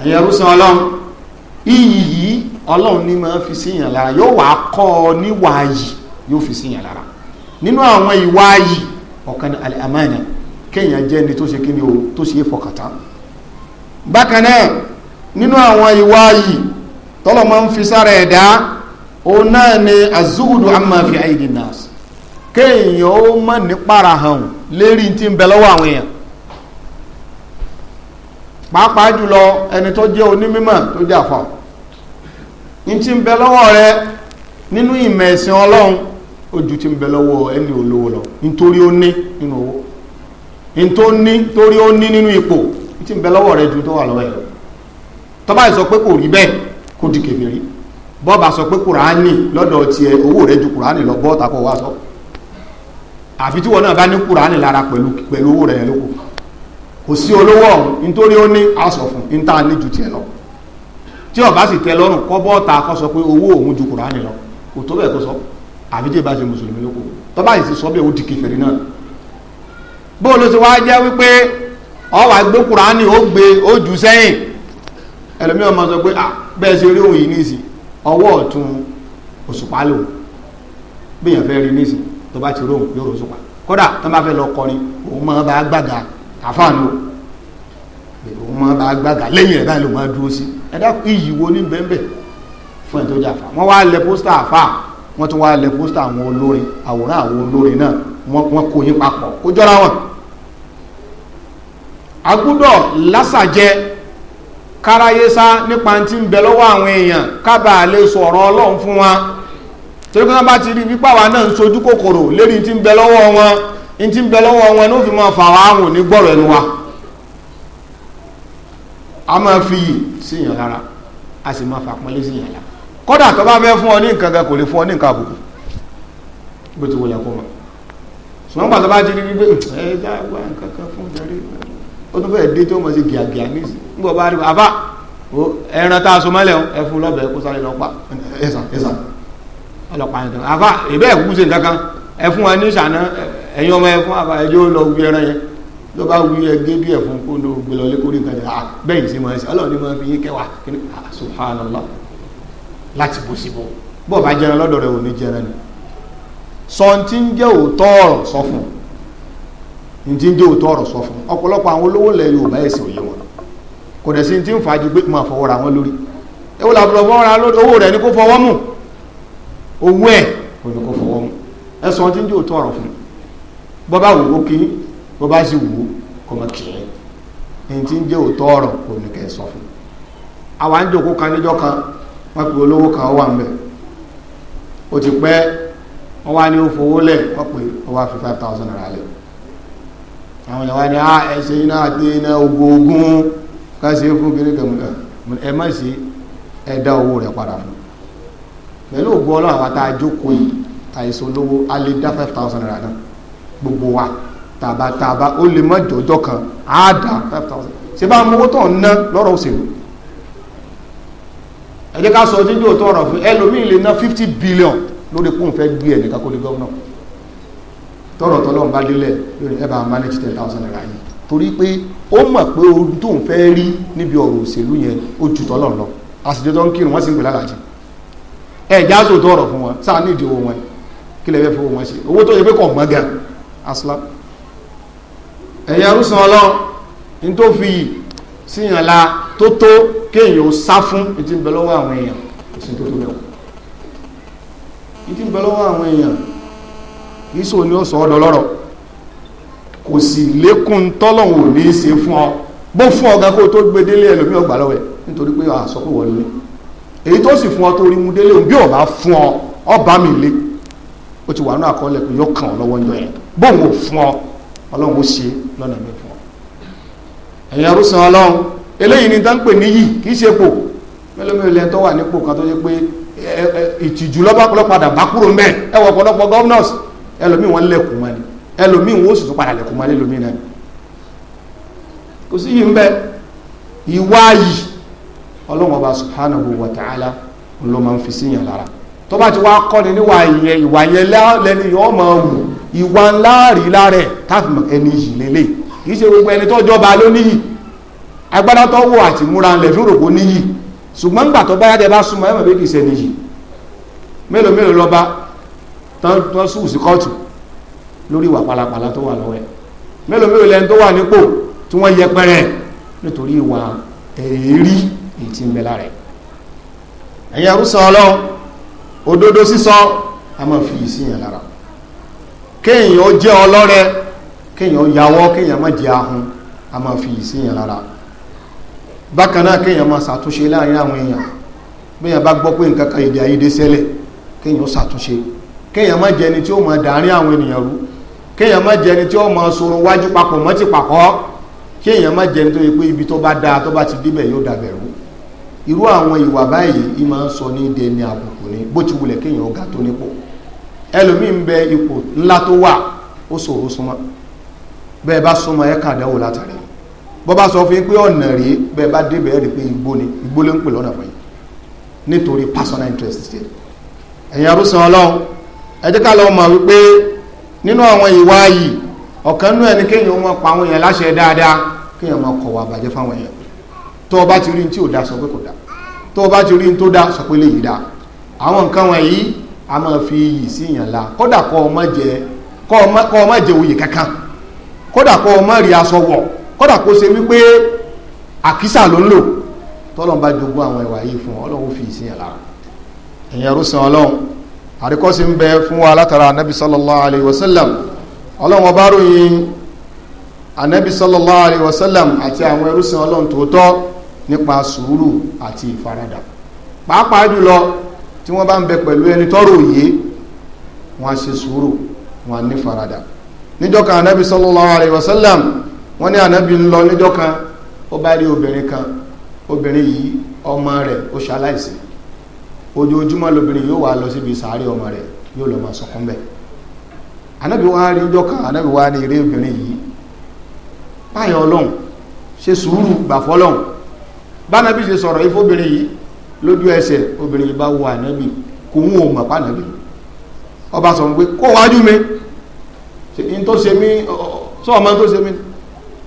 Ẹ̀yin ẹrú sin Ọlọ́run, iyì yìí Ọlọ́run ní máa fi síyàn lára. Yóò wá kọ́ ọ níwà yìí, yóò fi síyàn lára. Nínú àwọn ìwà yìí, ọ̀kan ní al-amana, kéèyàn jẹ́ ẹni tó ṣe kí ni o, tó ṣe é fọkàn tán. Bákan náà, nínú àwọn ìwà yìí tọ́lọ̀ máa ń fi sára ẹ̀dá, òun náà ni azuhudu amma fi aidi nas, kéèyàn ó mọ̀ ní parahàn lérí tí ń bẹ lọ́wọ́ àwọn èèyàn, pàápàá jùlọ ẹni tó jẹ́ onímọ̀, tó jẹ́ àfà. Ní tí ń bẹ lọ́wọ́ rẹ nínú ìmọ̀ ẹ̀sìn Ọlọ́run, ojú tí ń bẹ lọ́wọ́ ẹni olówó lọ, nítorí ó ní nínú owó, nítorí ní torí ó ní nínú ipò, tí ń bẹ lọ́wọ́ rẹ ju tó wà lọ́wọ́ ẹ̀ lọ. Tó bá sọ pé kò rí bẹ́ẹ̀, kó di kèfèrí. Bọ́ọ̀bà sọ pé kùránì lọ́dọ̀ tiẹ̀, owó rẹ̀ ju kùránì lọ, bọ́ọ̀ta kọ́ wá sọ. Àfi tí wọn náà bá ní kùránì lára pẹ̀lú owó rẹ̀ lóko. Kò sí olówó ọ̀hún, nítorí ó ní aṣọ fún níta ní ju tiẹ̀ lọ. Tí ó bá sì tẹ́ lọ́rùn, kọ́ bọ́ọ̀ta kọ́ sọ pé owó òun ju kùránì lọ, kò tó bẹ́ẹ̀ kó sọ. Àfi tí ì bá ṣe mùsùlùmí lóko. Tó bá sì sọ bẹ́ẹ̀, ó di kèfèrí náà. Bó ló ti wá jẹ́ wípé ó wá gbé kùránì, ó gbé ó jù sẹ́yìn, ẹlòmíràn máa sọ pé ah, bẹ́ẹ̀ ṣe rí òun yìí nísìn, ọwọ́ ọ̀tún òṣùpá lò, bí èèyàn fẹ́ rí nísìn, tó bá ti róhùn yóò rò. Kódà tó bá fẹ́ lọ kọrin, òun máa bá gbàgà àfáànù, òun máa bá gbàgà lẹ́yìn rẹ̀ báyìí ló máa dúró sí. Ẹ̀dá, iyì wo ní bẹ́ẹ̀ fún ẹ̀ tó jà fà? Wọ́n wá lẹ pósítà àfà, wọ́n tún wá lẹ pósítà àwọn olórin, àwòrán àwọn olórin náà, wọ́n kó yín papọ̀, kó jọra wọn. Agbúdọ̀ lásàjẹ káráyé sá nípa tí ń bẹ lọ́wọ́ àwọn èèyàn, kábà lè sọ̀rọ̀ Ọlọ́run fún wa, torí pé wọ́n bá ti rí wípé àwa náà ń sojú kòkòrò lérí tí ń bẹ lọ́wọ́ wọn, tí ń bẹ lọ́wọ́ wọn ní ó fi máa fà wá àwọn òní gbọ́rọ̀ ẹnu wa. A máa fi yì síyàn lára, a sì máa fàpọ́nlé síyàn lára. Kódà tó bá fẹ́ fún ọ ní nǹkan kan, kò lè fún ọ ní nǹkan àbùkù, bó ti wọlé kó mọ̀. Ṣùgbọ́n pàtó bá ti rí wípé ẹ dá wá nǹkan kan fún jàre, ó tún fẹ́ẹ̀ dé tí ó mọ̀ sí gìàgìà nísì nígbà bá rí àbá ẹran tá a so mọ́lẹ̀, ẹ fún lọ́bẹ̀ kó sáré lọ pa. Ẹ̀sà ẹ̀sà ọlọ́pàá yẹn tán, àbá ìbẹ́ ẹ̀kú ṣe nǹkan kan, ẹ fún wa ní ìṣàná, ẹ̀yin ọmọ, ẹ fún àbá ẹjọ́ lọ wí ẹran yẹn. Ló bá wí ẹgbẹ́ bí ẹ̀fún kó ló gbé lọ lé kórìí nǹkan jẹ́. Bẹ́ẹ̀ ní sí máa ń ṣe, Ọlọ́run ní máa fi yín kẹwàá. Subhanallah, láti bó síbò bọ́ọ̀ bá jẹran lọ́dọ̀ rẹ̀ ò ní jẹran ni. Sọ tí ń jẹ́ òótọ́ ọ̀rọ̀ sọ fún un, tí ń jẹ́ òótọ́ ọ̀rọ̀ sọ fún un. Ọ̀pọ̀lọpọ̀ àwọn olówó ilẹ̀ Yorùbá ẹ̀sìn òye wọn kò dẹ̀ sí tí ń fàájú pé máa fọwọ́ ra wọn lórí. Ewu làbúrò fọwọ́ ra lórí, owó rẹ̀ ní kó fọwọ́ mú, owó ẹ̀ kò ní kó fọwọ́ mú. Ẹ sọ tí ń jẹ́ òótọ́ ọ̀rọ̀ fún un. Bọ́ bá wù ó kí, bọ́ bá sì wù ó kò mọ̀ kì í. Ní tí ń jẹ́ òótọ́ ọ̀rọ̀ kò ní kẹ́ sọ fún un. Àwa ń jòkó kan níjọ́ kan, wọ́n pe olówó kan wà ń bẹ̀, ó ti pẹ́, wọ́n wá ní ó fowó lẹ̀, wọ́n pè ó wá fi 5,000 naira lẹ̀. Àwọn èèyàn wá ní ẹsẹ̀ iná àti iná ogógún ká ṣe fún kiri kẹmù. Ẹ má ṣe, ẹ dá owó rẹ̀ padà fún. Pẹ̀lú ògbó Ọlọ́run, àwọn tá a jókòó yìí, àìsàn olówó, a lè dá 5,000 naira náà gbogbo wa. Tàbá tàbá ó lè má jọjọ́ kan, á dá 5,000. Ṣé bá mú owó tó ń ná lọ́rọ̀ òṣèlú? Ẹ jẹ́ ká sọ jíjò tó ọ̀rọ̀ fún ẹlòmíì lè ná 50 billion lórí kóun fẹ́ gbé ẹnìkan kó di gómìnà. Tọrọ tọlọ́run bá délẹ̀ lórí ẹ bá manage 10,000 naira yìí, torí pé ó mọ̀ pé ohun tóun fẹ́ rí níbi ọ̀rọ̀ òṣèlú yẹn ó ju tọ́lọ́run lọ. Àsìjọ tó ń kírun, wọ́n sì ń pè lálàjì. Ẹ já sọ tó ọ̀rọ̀ fún wọn sáà ní ìdí owó wọn. Kí lè fẹ́ fowó wọn ṣe? Owó tó yẹ pé kò mọ́ gan asla. Ẹ̀yin arúsàn Ọlọ́run, ní tó fi síyàn la tó tó kéèyàn ó sá fún ní ti ń bẹ lọ́wọ́ àwọn èèyàn, kò sí tó tó bẹ̀ wọ́n. Ní ti ń bẹ lọ́wọ́ àwọn èèyàn, kì í sọ ní ó sọ ọ́dọ̀ lọ́rọ̀, kò sì lékún tọ́lọ́hún ò ní í ṣe fún ọ. Bó fún ọ̀gá kó tó gbé délé, ẹlòmíì ọgbà lọ́wọ́ ẹ̀, nítorí pé a sọ pé wọ́n lóní. Èyí tó sì fún ọ tó rí mú délé òun, bí ò bá fún ọ, ọba mi lé, ó ti wà ní àkọọ́lẹ̀ pé yóò kàn ọ́ lọ́wọ́ ńjọ́ yẹn. Bóun ò fún ọ, Ọlọ́run ó ṣe lọ́nà mi fún ọ. Ẹ̀yin arúsàn Ọlọ́run, eléyìí ni tá ń pè níyì, kì í ṣe pò. Mélòó mélòó lẹ́ni tó wà nípò kan tó ṣe pé ìtìjú lọ́padà bá kúrò mbẹ́? Ẹ wọ ọ̀pọ̀lọpọ̀ governors, ẹlòmíì wọ́n lẹ̀kùn mọ́ ni, ẹlòmíì wọ́n ó sì tún padà lẹ̀kùn mọ́ lẹ́lòmíì náà. Kò sí yìí ń bẹ. Ìwá yìí, Ọlọ́run Ọba subhanahu wa ta'ala ló máa ń fi síyàn lára. Tó bá ti wá kọ́ni níwà yẹn, ìwà yẹn lẹ́ni yóò máa wù, ìwà ńlá rí lára ẹ̀ táàfin ẹni yìí lélẹ̀. Kì í ṣe gbogbo ẹni tó jọba ló níyì. Agbára tó wọ àti múra ńlẹ̀ fi rògbò níyì, ṣùgbọ́n ńgbà tó bá yá, bá súnmọ́, ẹ̀mọ̀ bí kì í ṣe níyì. Mélòó mélòó lọ́ba tán sùn sí kóòtù lórí ìwà pálapàla tó wà lọ́wọ́ ẹ̀? Mélòó mélòó lẹni tó wà nípò tí wọ́n yẹpẹrẹ nítorí ìwà èérí èyí tí ń bẹ lára ẹ̀? Ẹ̀yin arúsàn Ọlọ́run, òdodo sísọ a máa fi ìsìyàn lára. Kéèyàn ó jẹ́ ọlọ́rẹ, kéèyàn ó yàwọ́, kéèyàn má jẹ́ ahun, a máa fi ìsìyàn lára. Bákan náà, kéèyàn máa ṣàtúnṣe láàrin àwọn èèyàn. Béèyàn bá gbọ́ pé nǹkan kan, èdè àìyedè ṣẹlẹ̀, kéèyàn ó ṣàtúnṣe. Kéèyàn má jẹ́ ẹni tí ó máa dàárín àwọn ènìyàn rú. Kéèyàn má jẹ́ ẹni tí ó máa sorun wájú papọ̀ mọ́ ti pàkọ́. Kéèyàn má jẹ́ ẹni tó yẹ pé ibi tó bá dáa, tó bá ti débẹ̀, yóò dàbẹ̀ rú. Irú àwọn ìwà báyìí yìí máa ń sọ ní dẹni àbùkù ní bó ti wulẹ̀ kéèyàn ọ̀gá tó nípò. Ẹlòmíì ń bẹ, ipò ńlá tó wà, ó ṣòro súnmọ́. Bẹ́ẹ̀ bá súnmọ́, ẹ kàn dánwò látàrí. Bọ́ bá sọ fún yín pé ọ̀nà rèé, bẹ́ẹ̀ bá débẹ̀, ẹ̀ rí pé igbó ni, igbó ló ń pè lọ́nà fún yín nítorí personal interest ṣe. Ẹ̀yin arúsàn Ọlọ́run, ẹ jẹ́ ká lọ mọ̀ wípé nínú àwọn ìwà yìí, ọ̀kan nú ẹni kéèyàn máa pa àwọn èèyàn láṣẹ dáadáa, kéèyàn máa kọ̀wà bàjẹ́ fáwọn èèyàn. Tó o bá ti rí ní tí ò dá, sọ pé kò dá. Tó o bá ti rí ní tó dá, sọ pé léyìí dá. Àwọn nǹkan wọ̀nyí a máa fi iyì sí ìyàn la. Kódà kọ́ ọ má jẹ oyè kankan, kódà kọ́ ọ má rí aṣọ wọ̀, kódà kó ṣe wípé àkísà ló ń lò, tọ́lọ́n bá jogún àwọn ìwà yìí fún Ọlọ́run, fi ìsìn lára. Ẹ̀yin ẹrúsìn Ọlọ́run, àríkọ́sí ń bẹ fún wa látara Anabi sallallahu alayhi wa sallam. Ọlọ́run Ọba ròyìn Anabi sallallahu alayhi wa sallam àti àwọn ẹrúsìn Ọlọ́run tòótọ́ nípa sùúrù àti ìfaradà, pàápàá jùlọ tí wọ́n bá ń bẹ pẹ̀lú ẹni tọ́rọ òye wọ́n á ṣe sùúrù, wọ́n á ní faradà. Níjọ́ kan, Anabi sallallahu alayhi wa sallam, wọ́n ní Anabi ń lọ níjọ́ kan, ó bá rí obìnrin kan. Obìnrin yìí, ọmọ rẹ̀ ó ṣaláìsí. Ojoojúmọ́ lobìnrin yóò wá lọ síbi sàárè ọmọ rẹ̀, yóò lọ máa sọkún bẹ́ẹ̀. Anabi wá rí níjọ́ kan, Anabi wá ní eré obìnrin yìí báyọ̀, Ọlọ́run, ṣe sùúrù, gbà fọ́lọ́run. Bánabi ṣe sọ̀rọ̀ yìí fóbìnrin yìí, lójú ẹsẹ̀ obìnrin yìí bá wo Ànábì, kò ń wò mọ̀ pànàbì. Ọba sọ pé kó wájú mi, ṣe n tó ṣe mí sọ ọmọ tó ṣe mí.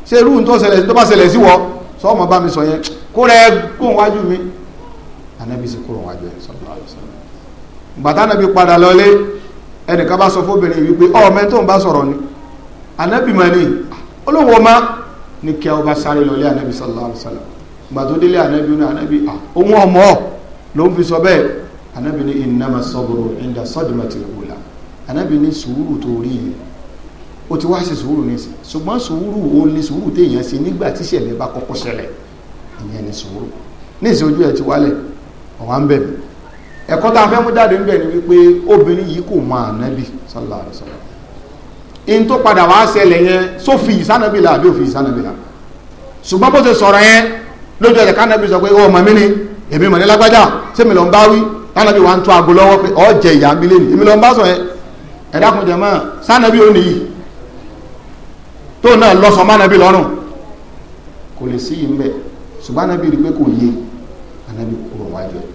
Ṣé irú tó ṣẹlẹ̀ tó bá ṣẹlẹ̀ sí wọ sọ́ọ̀mọ́ bá mi sọ yẹn, kó rẹ kó wájú mi. Anabi sì kúrò wájú ẹ̀ sallallahu alaihi wasallam. Gbàtà anabi padà lọlé, ẹnìkan bá sọ fóbìnrin wípé ọ mẹ́ tó ń bá sọ̀rọ̀ ni anabi mà ní olówó ọmọ ní kí ọ bá sáré lọlé anabi sallallahu alaihi wasallam. Gbà tó délé anabi ní anabi ohun ọmọ ló ń fi sọ bẹ́ẹ̀. Anabi ní innama sabru inda sadmatil ula. Anabi ní sùúrù tó rí yẹn, ó ti wá sí sùúrù ní sí, ṣùgbọ́n sùúrù ó ní sùúrù téèyàn ṣe nígbà tí ìṣẹ̀lẹ̀ bá kọ́kọ́ ṣẹlẹ̀, ìyẹn ní sùúrù. Ní ìsìn ojú ẹ̀ ti wálẹ̀, ọ̀wá ń bẹ̀ mí. Ẹ̀kọ́ tá a fẹ́ mú jáde ń bẹ̀ ni wípé obìnrin yìí kò mọ ànábì sallallahu alaihi wasallam. In tó padà wá ṣẹlẹ̀ yẹn, sófì ìsánàbì là àbí òfì ìsánàbì là? Ṣùgbọ́n bó ṣe sọ̀rọ̀ yẹn lójú ẹ̀jẹ̀ kánábì sọ pé ó mọ̀ mí ni, èmi mọ̀ ní lágbájá, sẹ́mi lọ ń bá wí? Kánábì wa ń tó aago lọ́wọ́ pé ọ jẹ ìyá mi lẹ́nu, èmi lọ ń bá sọ yẹn. Ẹ̀dá kun jẹ̀ mọ́ sánàbì ó nìyí tó náà lọ́sọ̀ mánábì lọ́rùn, kò lè sí yìí ń bẹ̀. Ṣùgbọ́n ànábì rí pé kò yé, ànábì kúrò wájú ẹ̀.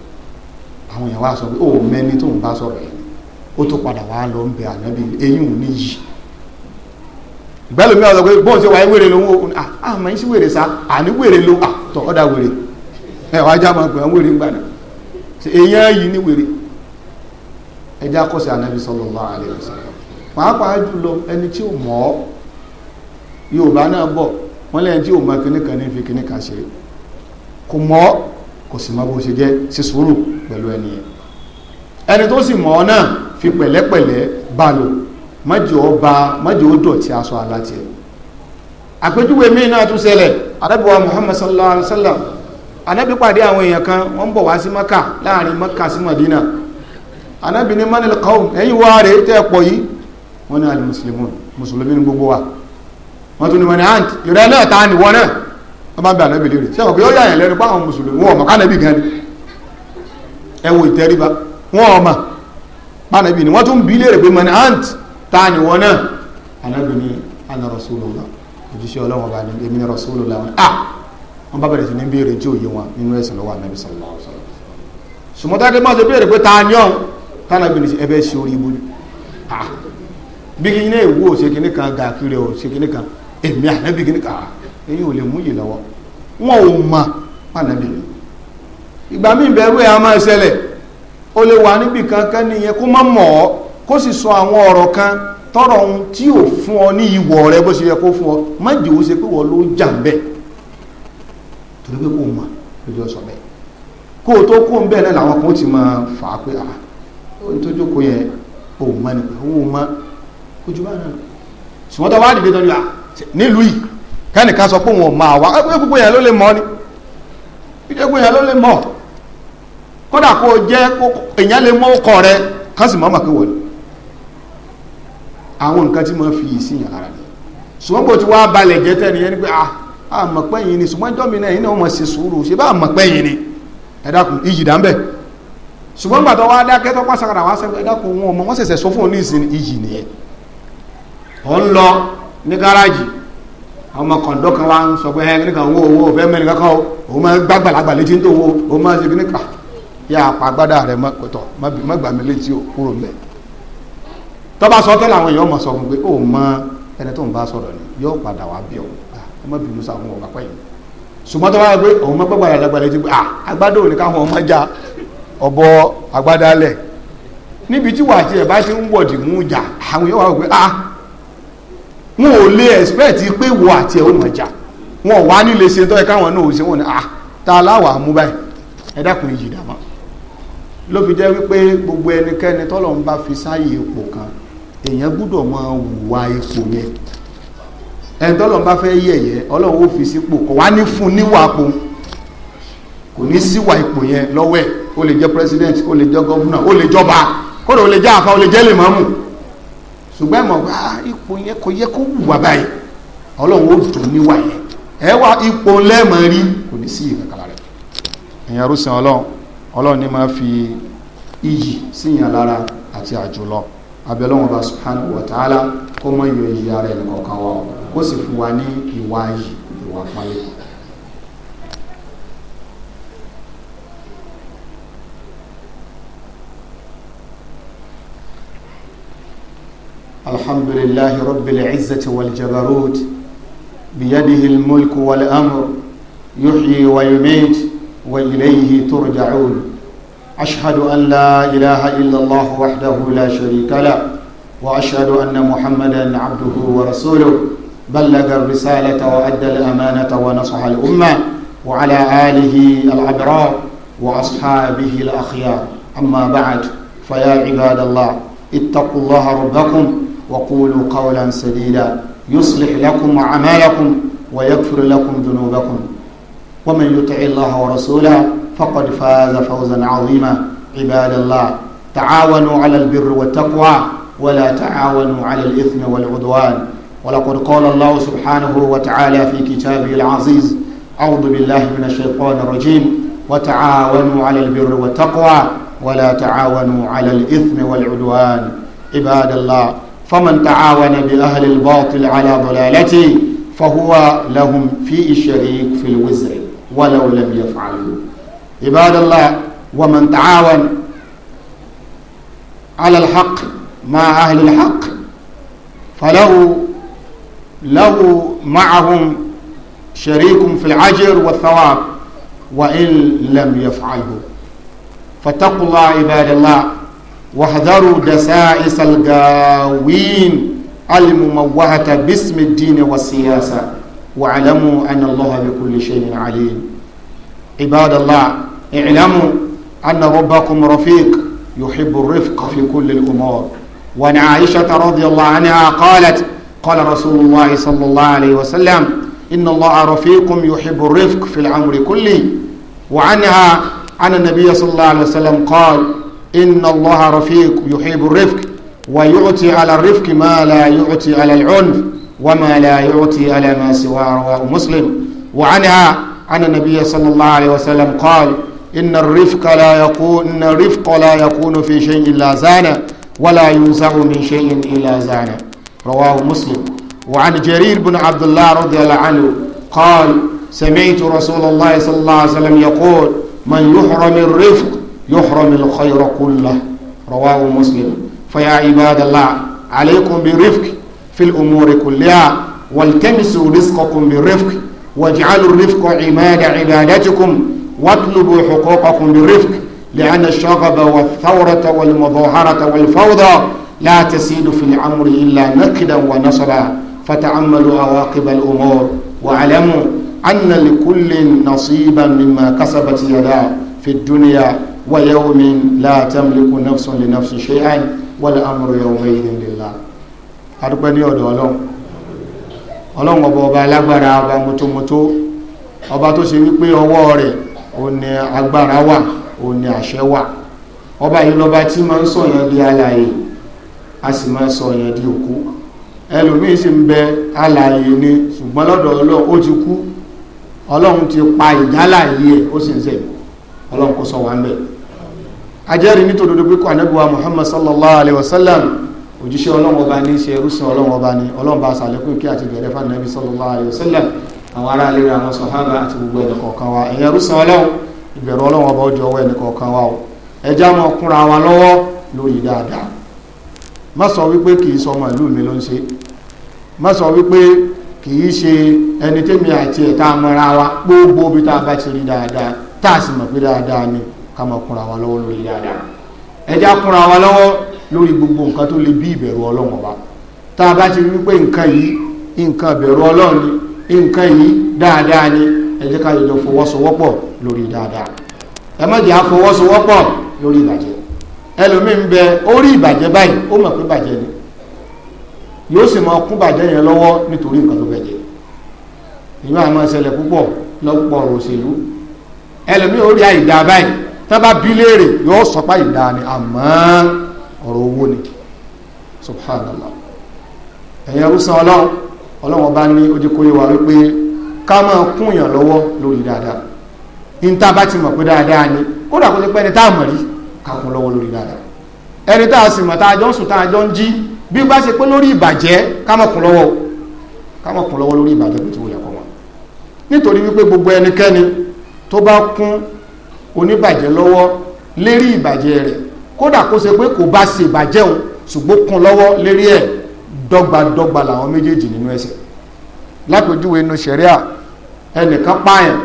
Àwọn èèyàn wá sọ pé ó mẹ́ni tó ń bá sọ̀rọ̀ yẹn, ó tó padà wá lọ ń bẹ ànábì, eyín ò ní yìí. Ìgbẹ́lú mi ọ̀sọ̀ pé bóun ṣe wáyé wèrè lòun, àmọ́ yín sí wèrè sá, àní wèrè ló àtọ̀ ọ̀dà wèrè ẹ̀ wá já máa pè wọ́n wèrè ń gbà náà, èèyàn yìí ní wèrè. Ẹjẹ́ akọ́sẹ̀ ànábì sallallahu alaihi wasallam, pàápàá jùlọ ẹni tí ò mọ̀ ọ́. Yorùbá náà bọ̀ wọ́n lẹ́yìn tí ò mọ̀ kíní kan ní fi kíní kan ṣe, kò mọ̀ ọ́, kò sì mọ̀ bó ṣe jẹ́, ṣe sùúrù pẹ̀lú ẹni yẹn. Ẹni tó sì mọ̀ ọ́ náà fi pẹ̀lẹ́pẹ̀lẹ́ bá lò, mọ́jọ́ ó ba mọ́jọ́ ó dọ̀tí aṣọ alátiẹ̀. Àpèjúwe míì náà tún ṣẹlẹ̀. Ànábì wa Muhammad sallallahu alaihi wa sallam, Ànábì pàdé àwọn èèyàn kan, wọ́n ń bọ̀ wá sí Maka, láàrin Maka sí Madina. Ànábì ní manil qawm, ẹ̀yin wá rèé tẹ́ pọ̀ yìí. Wọ́n ní al-muslimun, mùsùlùmí ní gbogbo wa. Wọ́n tún ní wọ́n ní ant ìrẹ́ náà ta ni wọ́n náà. Wọ́n bá bẹ Ànábì léèrè, ṣé ọ̀pẹ́ ó yà yẹn lẹ́nu pé àwọn mùsùlùmí wọn ọ̀mọ̀ kánábì gan ni. Ẹ wo ìtẹríba, wọn ọ̀mọ̀ kánábì ni. Wọ́n tún bí léèrè pé mani ant, ta ni wọ́n náà? Ànábì ní ana rasulullah, òjíṣẹ́ Ọlọ́run bá ní èmi ní rasulullah. Wọn ah wọ́n bá bẹ̀rẹ̀ sí ní béèrè tí ò yé wọn nínú ẹ̀sìn lọ́wọ́ Ànábì sallallahu alaihi wasallam. Sùmọ́tàkì má ṣe béèrè pé ta ni ọ̀hún, kánábì ní ẹ bẹ́ ṣe orí ibu ni. Ah bí kí ní èwo ṣe kíní kan gà kiri ò ṣe kíní kan, èmi Ànábì kíní kan, èyí ò lè mú yìí lọ́wọ́, wọn ò mọ̀ Ànábì ni. Ìgbà míì bẹ̀rù ẹ̀ á máa ṣẹlẹ̀, ó lè wà níbì kankan nìyẹn kó má mọ̀ ọ́, kó sì sọ àwọn ọ̀rọ̀ kan tọrọ ohun tí ò fún ọ ní ìwọ̀ rẹ bó ṣe yẹ kó fún ọ. Má jẹ́ ó ṣe pé wọ́n ló jà ń bẹ̀, torí pé kò mọ̀ lójú ọ̀sọ̀ bẹ́ẹ̀. Kó o tó kó ń bẹ́ẹ̀ náà làwọn kan ó ti máa fà á pé ah ohun tó jókòó yẹn òun mọ̀ ni pé òun mọ̀ ojú bá náà. Ṣùgbọ́n tó wá dìde tó ní à nílùú yìí kẹ́nìkan sọ pé òun ò máa wá, ẹgbẹ́ gbogbo yẹn ló lè mọ̀ ni, gbogbo yẹn ló lè mọ̀. Kódà kó o jẹ́ èèyàn lè mọ̀ ọkọ rẹ kán sì mọ̀ mọ̀ pé wọ̀ ni. Àwọn nǹkan tí wọ́n fi yìí sí yàn lára ni. Ṣùgbọ́n bó ti wá balẹ̀ jẹ́ tẹ́ nìyẹn ni pé à mọ̀ pé yìí ni, ṣùgbọ́n jọ́ mi náà yìí náà wọ́n mọ̀ ṣe sùúrù, ṣe bá mọ̀ pé yìí ni, ẹ dákun iyì dá ń bẹ̀. Ṣùgbọ́n gbàtọ́ wá dákẹ́ tó pàṣẹ wá sẹ́gbẹ́, ẹ dákun wọn ọmọ wọn ṣẹ̀ṣẹ̀ sọ fún òun ní ìsìn iyì nìyẹn. Ó ń lọ ní gáràjì, ọmọ kọ̀ǹdọ́ kan wá ń sọ pé ẹ nìkan owó owó òfẹ́ mẹ́rin kankan o, òun máa ń gbàgbàlagbà létí ń tó owó, òun máa ń ṣe kíníkà yà apá gbádà rẹ mọ́tọ̀ má gbà mí létí o, kúrò ń bẹ̀. Tọ́ba sọ tẹ́lẹ̀ àwọn èèyàn mọ̀ sọ fún pé ó mọ ẹni tó ń bá sọ̀rọ̀ ni, yóò padà wá bí ọ, ẹ má bínú sáwọn ọmọ pẹ́ yìí. Ṣùgbọ́n tọ́ba wá pé òun máa gbàgbàlagbà létí pé agbádò ní káwọn ọmọ já ọbọ agbádá lẹ̀ níbi tí wàá tiẹ̀ bá ti ń wọ̀dì mú jà, àwọn èèyàn wà wọ́n pé wọn ò lè expect pé wo àti ẹ̀ ó mọ̀ jà, wọn ò wá nílé ṣe tọ́ ẹ káwọn náà ò ṣe wọn ni ta aláwà mú báyìí, ẹ dákun iyì dàmọ́. Ló fi jẹ́ wípé gbogbo ẹnikẹ́ni tọ́lọ́run bá fi sáyè ipò kan, èèyàn gbúdọ̀ máa hùwà ipò yẹn. Ẹni tọ́lọ́run bá fẹ́ yẹ̀yẹ́, Ọlọ́run ó fi sípò, kò wá ní fún níwà po, kò ní síwà ipò yẹn lọ́wọ́ ẹ̀. Ó lè jẹ́ president, ó lè jẹ́ governor, ó lè jọba, kódà ó lè jẹ́ àfa, ó lè jẹ́ lèmọ́mù. Ṣùgbọ́n ẹ̀mọ̀ bá ipò yẹn kò yẹ kó wùwà báyìí, Ọlọ́run ó dùn níwà yẹn, ẹ wá ipò lẹ́ẹ̀mọ̀ rí, kò ní sí ìkankan lára ẹ̀yìn arúsàn Ọlọ́run. Ọlọ́run ní máa fi iyì síyàn lára àti àjùlọ. Abẹ́lọ́wọ́n bá subhanahu wa ta'ala kó mọ́ yọ iyì ara ẹnì kọ̀ọ̀kan wa, kó sì fún wa ní ìwà iyì, ìwà pálí. الحمد لله رب العزة والجبروت بيده الملك والأمر، يحيي ويميت وإليه ترجعون. أشهد أن لا إله إلا الله وحده لا شريك له، وأشهد أن محمدا عبده ورسوله، بلغ الرسالة وأدى الأمانة ونصح الأمة، وعلى آله الأبرار وأصحابه الأخيار. أما بعد، فيا عباد الله، اتقوا الله ربكم وقولوا قولا سديدا يصلح لكم أعمالكم ويغفر لكم ذنوبكم، ومن يطع الله ورسوله فقد فاز فوزا عظيما. عباد الله، تعاونوا على البر والتقوى ولا تعاونوا على الإثم والعدوان. ولقد قال الله سبحانه وتعالى في كتابه العزيز: أعوذ بالله من الشيطان الرجيم، وتعاونوا على البر والتقوى ولا تعاونوا على الإثم والعدوان. عباد الله، فمن تعاون بأهل الباطل على ضلالته فهو لهم في الشريك في الوزر ولو لم يفعلوا. عباد الله، ومن تعاون على الحق مع أهل الحق فله معهم شريك في الأجر والثواب وإن لم يفعله. فاتقوا الله عباد الله، واحذروا دسائس الغاوين المموهة باسم الدين والسياسة، واعلموا أن الله بكل شيء عليم. عباد الله، اعلموا أن ربكم رفيق يحب الرفق في كل الأمور. وعن عائشة رضي الله عنها قالت: قال رسول الله صلى الله عليه وسلم: إن الله رفيق يحب الرفق في الأمر كله. وعنها عن النبي صلى الله عليه وسلم قال: إن الله رفيق يحب الرفق، ويعطي على الرفق ما لا يعطي على العنف، وما لا يعطي على ما سواه. رواه مسلم. وعنها عن النبي صلى الله عليه وسلم قال: إن الرفق لا يكون في شيء إلا زانه، ولا ينزع من شيء إلا زانه. رواه مسلم. وعن جرير بن عبد الله رضي الله عنه قال: سمعت رسول الله صلى الله عليه وسلم يقول: من يحرم الرفق يحرم الخير كله. رواه مسلم. فيا عباد الله، عليكم بالرفق في الأمور كلها، والتمسوا رزقكم بالرفق، واجعلوا الرفق عماد عبادتكم، واطلبوا حقوقكم بالرفق، لأن الشغب والثورة والمظاهرة والفوضى لا تسيد في الأمر إلا نكدا ونصبا. فتأملوا عواقب الأمور، واعلموا أن لكل نصيبا مما كسبت يداه في الدنيا، ويوم لا تملك نفس لنفس شيئا، والأمر يومئذ لله. Adúpẹ́ ní ọ̀dọ̀ Ọlọ́run. Ọlọ́run ọba ọba alágbára, ọba mótómótó, ọba tó ṣe wípé ọwọ́ rẹ̀ ó ní agbára wà, ó ní àṣẹ wà. Ọba yìí lọ́ba tí máa ń sọ̀yàn di alààyè, a sì máa ń sọ̀yàn di òkú. Ẹlòmíín sì ń bẹ, alààyè ni, ṣùgbọ́n lọ́dọ̀ Ọlọ́run ó ti kú. Ọlọ́run ti pa ìjálàyé ẹ̀, ó sì ń sẹ̀. Ọlọ́run kò sọ wà ń bẹ̀. Ajẹ́rìí nítòdodo pé kò Ànábì wa Muhammad sallallahu alayhi wa sallam, òjíṣẹ́ Ọlọ́run ọba ní í ṣe, ẹrúsìn Ọlọ́run ọba ní. Ọlọ́run bá sàlékún kí àti gẹ̀rẹ́ fún Ànábì sallallahu alayhi wa sallam, àwọn ará ilé rẹ̀, àwọn sàhábà àti gbogbo ẹnì kọ̀ọ̀kan wa. Ẹ̀yin ẹrúsìn Ọlọ́run, ìbẹ̀rù Ọlọ́run ọba ó jọ ọwọ́ ẹnì kọ̀ọ̀kan wa o. Ẹjá mọ́ kúnra wa lọ́wọ́ lórí dáadáa. Má sọ wípé kì í sọ ọmọ ìlú mi ló ń ṣe, má sọ wípé kì í ṣe ẹni tẹ́mi àti ẹ̀ta mọ́ra wa. Gbogbo bí tá a bá ti rí dáadáa, tá a sì mọ̀ pé dáadáa ni, ká máa kúnra wa lọ́wọ́ lórí dáadáa. Ẹjá kúnra wa lọ́wọ́ lórí gbogbo nǹkan tó lè bí ìbẹ̀rù Ọlọ́run ọba. Tá a bá ti rí pé nǹkan yìí nǹkan ìbẹ̀rù Ọlọ́run ni, nǹkan yìí dáadáa ni, ẹ jẹ́ ká jọ fọwọ́sowọ́pọ̀ lórí dáadáa. Ẹ má jẹ́ á fọwọ́sowọ́pọ̀ lórí ìbàjẹ́. Ẹlòmíín bẹ, ó rí ìbàjẹ́ báyìí, ó mọ̀ pé bàjẹ́ ni, yóò sì máa kún bàjẹ́ yẹn lọ́wọ́ nítorí nǹkan tó fẹ́ jẹ. Ìyẹn àmọ́ ṣẹlẹ̀ púpọ̀ lọ́pọ̀ òṣèlú. Ẹlòmíín ó rí àìdá báyìí, tá bá bí léèrè yóò sọ pé àìdá ni, àmọ́ ọ̀rọ̀ owó ni. Subhanallah. Ẹ̀yin ẹrúsàn Ọlọ́run, Ọlọ́run ọba ní ojú kó yé wa wípé ká máa kún yàn lọ́wọ́ lórí dáadáa. Ní tá a bá ti mọ̀ pé dáadáa ni, kódà kó ti pẹ́ ni tá a mọ̀ rí, ká kún lọ́wọ́ lórí dáadáa. Ẹni tá a sì mọ̀, tá a jọ ń sùn, tá a jọ ń jí, bí bá ṣe pé lórí ìbàjẹ́, ká má kún lọ́wọ́, ká má kún lọ́wọ́ lórí ìbàjẹ́ bó ti wulẹ̀ kọ́ wọn. Nítorí wípé gbogbo ẹnikẹ́ni tó bá kún oníbàjẹ́ lọ́wọ́ lérí ìbàjẹ́ rẹ̀, kódà kó ṣe pé kò bá ṣe ìbàjẹ́ òun, ṣùgbọ́n kún lọ́wọ́ lérí ẹ̀, dọ́gbadọ́gba làwọn méjèèjì nínú ẹ̀ṣẹ̀. Lápèjúwe inú ṣẹ̀ríà, ẹnìkan pààyàn,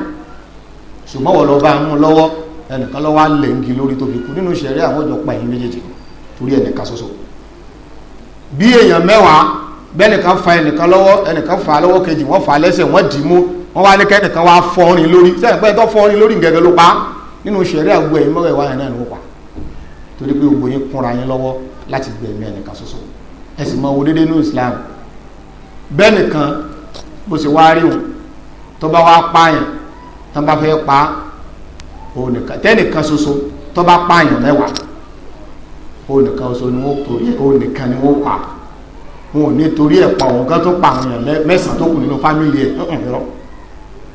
ṣùgbọ́n wọ́n lọ bá mú lọ́wọ́, ẹnìkan lọ́wọ́ lẹ̀ ń gi lórí tó fi kú. Nínú ṣẹ̀ríà, wọ́n jọ pa ẹ̀yin méjèèjì torí ẹnìkan ṣoṣo. Bí èèyàn 10 bẹ́nìkan fa ẹnìkan lọ́wọ́, ẹnìkan fa lọ́wọ́ kejì, wọ́n fa lẹ́sẹ̀, wọ́n dì í mú, wọ́n wá ní kẹ́nìkan wá fọ́rin lórí sẹ́yìn pé tó fọ́rin lórí gẹ́gẹ́ ló pa. Nínú ṣẹ̀ríà, gbogbo ẹ̀yin mọ́wẹ̀ẹ́wá yẹn náà ni wọ́n pa, torí pé gbogbo yín kúnra yín lọ́wọ́ láti gbẹ̀mí ẹnìkan ṣoṣo. Ẹ sì mọ owó dédé ní Islam. Bẹ́nìkan bó ṣe wá rí òun tó bá wá pààyàn, tó bá fẹ́ pa òun nìkan, tẹ́nìkan ṣoṣo tó bá pààyàn 10, òun nìkan ṣoṣo ni wọ́n torí ẹ̀, òun nìkan ni wọ́n pa. Wọn ò ní torí ẹ̀ pa òun kan tó pa àwọn èèyàn 9 tó kù nínú fámìlì ẹ̀ rọ.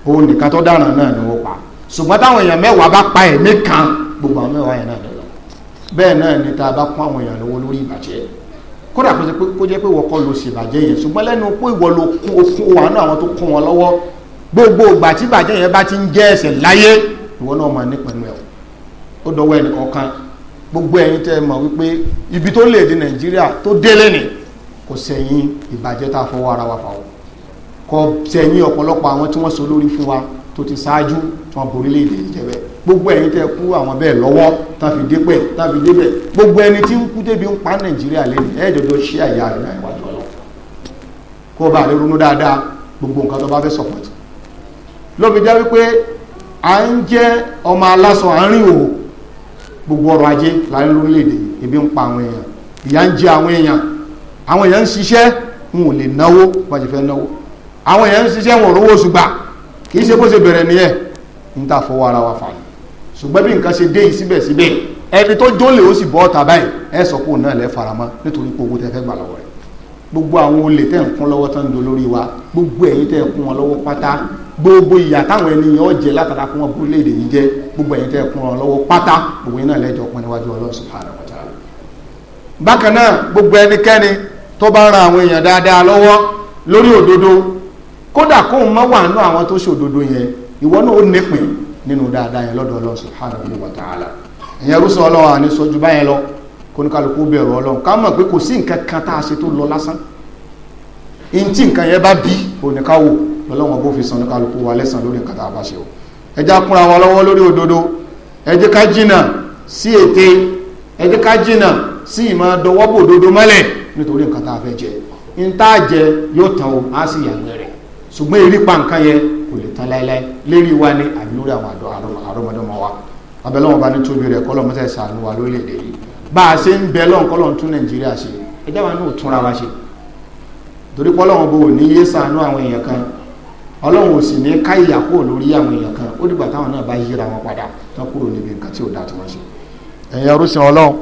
Òun nìkan tó dáràn náà ni wọ́n pa. Ṣùgbọ́n táwọn èèyàn 10 bá pa ẹ̀mí kan, gbogbo àwọn 10 yẹn náà lọ. Bẹ́ẹ̀ náà ni tá a bá kún àwọn èèyàn lọ́wọ́ lórí ìbàjẹ́, kódà kó jẹ́ pé wọ́n kọ́ ló ṣe ìbàjẹ́ yẹn, ṣùgbọ́n lẹ́nu pé ìwọ ló kún okun wà náà àwọn tó kún wọn lọ́wọ́, gbogbo ìgbà tí ìbàjẹ́ yẹn bá ti ń jẹ́ ẹ̀ṣẹ̀ láyé, ìwọ náà máa ní pẹ̀lú ẹ̀. Ó dọwọ́ ẹnì kọ̀ọ̀kan. Gbogbo ẹ̀yin tẹ́ ẹ mọ̀ wípé ibi tó lè di Nàìjíríà tó délé ni, kò sẹ́yìn ìbàjẹ́ tá a fọwọ́ ara wa fà ó, kò sẹ́yìn ọ̀pọ̀lọpọ̀ àwọn tí wọ́n so lórí fún wa tó ti ṣáájú tí wọ́n borí léde jẹ́ bẹ́ẹ̀. Gbogbo ẹ̀yin tẹ́ kú àwọn bẹ́ẹ̀ lọ́wọ́ tán fi dépẹ̀ tán fi débẹ̀, gbogbo ẹni tí ń kú débi ń pa Nàìjíríà lẹ́nu, ẹ̀ jọjọ ṣí àyà rẹ̀ náà ìwájú ọlọ́ kó o bá lè ronú dáadáa gbogbo nǹkan tó bá fẹ́ support. Ló fi jẹ́ wípé à ń jẹ́ ọmọ aláṣọ àárín òwò. Gbogbo ọrọ̀ ajé láàrin lórílẹ̀‐èdè, ebi ń pa àwọn èèyàn, ìyà ń jẹ àwọn èèyàn, àwọn èèyàn ń ṣiṣẹ́, wọn ò lè náwó bá ti fẹ́ náwó, àwọn èèyàn ń ṣiṣẹ́, wọn ò rówó oṣù gbà. Kì í ṣe bó ṣe bẹ̀rẹ̀ nìyẹn, ń tà fọwọ́ ara wa fà ní. Ṣùgbọ́n bí nǹkan ṣe dé yìí, síbẹ̀síbẹ̀ ẹni tó jólè ó sì bọ́ ọ̀tà báyìí, ẹ sọ pé òun náà lẹ́ faramọ́ nítorí pé owó tẹ́ fẹ́ gbà lọ́wọ́ rẹ̀. Gbogbo àwọn olè tẹ́ ń kún lọ́wọ́ tán ń do lórí wa, gbogbo ẹ̀yin tẹ́ ń kún wọn lọ́wọ́ pátá, gbogbo ìyà táwọn ènìyàn jẹ látara kún wọn búrúléèdè yìí jẹ, gbogbo ẹ̀yin tẹ́ ń kún wọn lọ́wọ́ pátá, gbogbo yín náà lẹ́jọ́ pín níwájú Ọlọ́run subhanahu wa ta'ala. Bákan náà, gbogbo ẹnikẹ́ni tó bá ran àwọn èèyàn dáadáa lọ́wọ́ lórí òdodo, kódà kóun má wà nínú àwọn tó ṣe òdodo yẹn, ìwọ náà ó nípìn nínú dáadáa yẹn lọ́dọ̀ Ọlọ́run subhanahu wa ta'ala. Ìyẹn rúṣọ Ọlọ́run àní sọjú báyẹn lọ. Kóníkàlùkù bẹ̀rù Ọlọ́run, ká mọ̀ pé kò sí nǹkan kan tá a ṣe tó lọ lásán. In tí nǹkan yẹn bá bí oníkáwò lọ́lọ́wọ́n bó fi san oníkàlùkù wa lẹ́san lórí nǹkan tá a bá ṣe o. Ẹ jẹ́ á kúnra wa lọ́wọ́ lórí òdodo. Ẹ jẹ́ ká jìnà sí ète. Ẹ jẹ́ ká jìnà sí ìmọ̀ dọwọ́bò òdodo mọ́lẹ̀ nítorí nǹkan tá a fẹ́ jẹ. In tá a jẹ yóò tán o, á sì yàgbẹ́ rẹ̀, ṣùgbọ́n erípa nǹkan yẹn kò lè tán láéláé lérí wa ní àbí lórí àwọn àrọ́mọdọ́mọ wa. Abẹ́lẹ́wọ̀n bá ní tóbi rẹ̀, kọ́lọ́ mọ́sẹ̀ ṣàánú wa lórílẹ̀‐èdè yìí. Bá a ṣe ń bẹ lọ́n kọ́lọ́ tún Nàìjíríà ṣe, ẹjẹ́ wa náà túnra wa ṣe, torí pé Ọlọ́run bò ní yé ṣàánú àwọn èèyàn kan, Ọlọ́run ò sì ní ká ìyà kúrò lórí àwọn èèyàn kan. Ó dìgbà táwọn náà bá yíra wọn padà tán kúrò níbi nǹkan tí ò dá tí wọ́n ṣe. Ẹ̀yin arúsìn Ọlọ́run,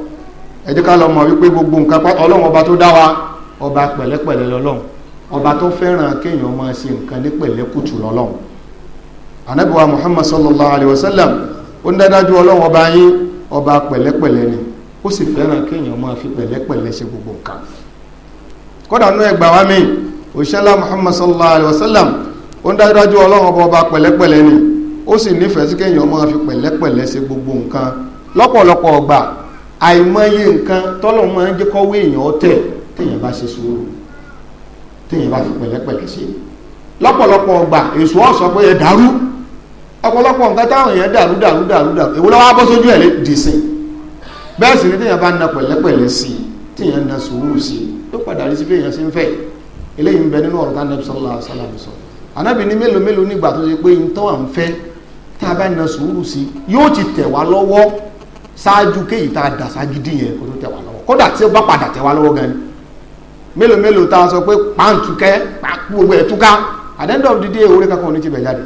ẹ jẹ́ ká lọ mọ̀ wípé gbogbo nǹkan, Ọlọ́run ọba tó dá wa, ọba pẹ̀lẹ́pẹ̀lẹ́ lọ́lọ́run, ọba tó fẹ́ràn kéèyàn máa ṣe nǹkan ní pẹ̀lẹ́kùtù lọ́lọ́run. Ànábì wa Muhammad sallallahu alayhi wa sallam ó ń dájú Ọlọ́run ọba yín, ọba pẹ̀lẹ́pẹ̀lẹ́ ni, ó sì fẹ́ràn kéèyàn máa fi pẹ̀lẹ́pẹ̀lẹ́ ṣe gbogbo nǹkan. Kódà nú ẹgbàá wa mi, òṣìṣẹ́lá Muhammad sallallahu alayhi wa sallam ó ń dájú Ọlọ́run ọba, ọba pẹ̀lẹ́pẹ̀lẹ́ ni, ó sì nífẹ̀ẹ́ sí kéèyàn máa fi pẹ̀lẹ́pẹ̀lẹ́ ṣe gbogbo nǹkan. Lọ́pọ̀lọpọ̀ ọgbà, àìmọye nǹkan tọ́lọ́run máa ń jẹ́ kọ́wé èèyàn tẹ̀ téèyàn bá ṣe sùúrù, téèyàn bá fi pẹ̀lẹ́pẹ̀lẹ́ ṣe. Lọ́pọ̀lọpọ̀ ọgbà, èso ọ̀ sọ pé ẹ dàrú. Ọ̀pọ̀lọpọ̀ nǹkan táwọn èèyàn dàrú dàrú dàrú dàrú, èwo ló wá bọ́ sójú ẹ̀ lé dìsìn? Bẹ́ẹ̀ sì ni téèyàn bá na pẹ̀lẹ́pẹ̀lẹ́ sí i, téèyàn na sùúrù sí i, ló padà rí sí bí èèyàn ṣe ń fẹ́. Eléyìí ń bẹ nínú ọ̀rọ̀ tá Ànábì sallallahu alaihi wasallam sọ. Ànábì ní mélòó mélòó nígbà tó ṣe pé ń tọ́ à ń fẹ́, tá a bá na sùúrù sí i, yóò ti tẹ̀ wá lọ́wọ́ ṣáájú kéyìí tá a dà ságídí yẹn kó tó tẹ̀ wá lọ́wọ́. Kódà tí ó bá padà tẹ̀ wá lọ́wọ́ gan ni, mélòó mélòó tá a sọ pé pàǹtùkẹ́ gbogbo ẹ̀ túká, at the end of the day, orí kankan ò ní ti bẹ̀ jáde.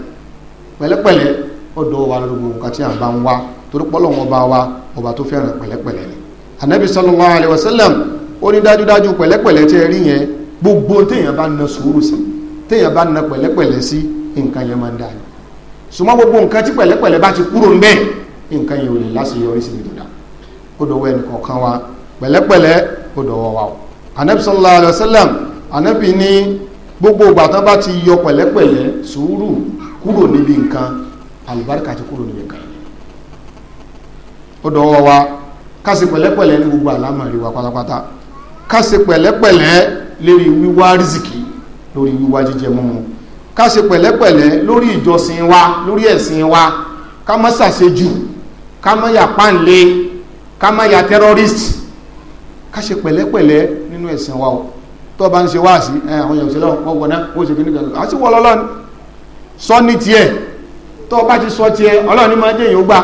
Pẹ̀lẹ́pẹ̀lẹ́ ọ̀dọ̀ wa lórí gbogbo nǹkan tí à ń bá ń wá, torí pọ́lọ̀ wọn bá wa, ọba tó fẹ́ràn pẹ̀lẹ́pẹ̀lẹ́ ni. Anabi sallallahu alayhi wa sallam ó ní dájúdájú pẹ̀lẹ́pẹ̀lẹ́ tí ẹ rí yẹn, gbogbo téèyàn bá na sùúrù sí, téèyàn bá na pẹ̀lẹ́pẹ̀lẹ́ sí, nǹkan yẹn máa ń dáa ni. Ṣùgbọ́n gbogbo nǹkan tí pẹ̀lẹ́pẹ̀lẹ́ bá ti kúrò ńbẹ̀, nǹkan yẹn ò lè láṣeyọrí síbi tó dáa. Ó dọwọ́ ẹnì kọ̀ọ̀kan wa, pẹ̀lẹ́pẹ̀lẹ́ ó dọwọ́ wa o. Anabi sallallahu alayhi wa sallam, anabi ní gbogbo ìgbà tán bá ti yọ pẹ̀lẹ́pẹ̀lẹ́, sùúrù kúrò níbi nǹkan, àlùbáríkà ti kúrò níbi nǹkan. Ó dọwọ́ wa ká ṣe pẹ̀lẹ́pẹ̀lẹ́ ní gbogbo àlámọ̀rí wa pátápátá, ká ṣe pẹ̀lẹ́pẹ̀lẹ́ lérí wíwá rìsìkì, lórí wíwá jíjẹ múmu. Ká ṣe pẹ̀lẹ́pẹ̀lẹ́ lórí ìjọsìn wa, lórí ẹ̀sìn wa. Ká má ṣàṣejù, ká má yà páǹlé, ká má yà terrorist. Ká ṣe pẹ̀lẹ́pẹ̀lẹ́ nínú ẹ̀sìn wa o. Tó bá ń ṣe wáàsí, àwọn èèyàn ṣe lọ́wọ́, wọ́n wọ̀ná, wọ́n ṣe kíní kan àti wọ́n lọ́lọ́ni sọ ní tiẹ̀. Tó bá ti sọ tiẹ̀, Ọlọ́run ní máa jẹ́ èèyàn ó gbà.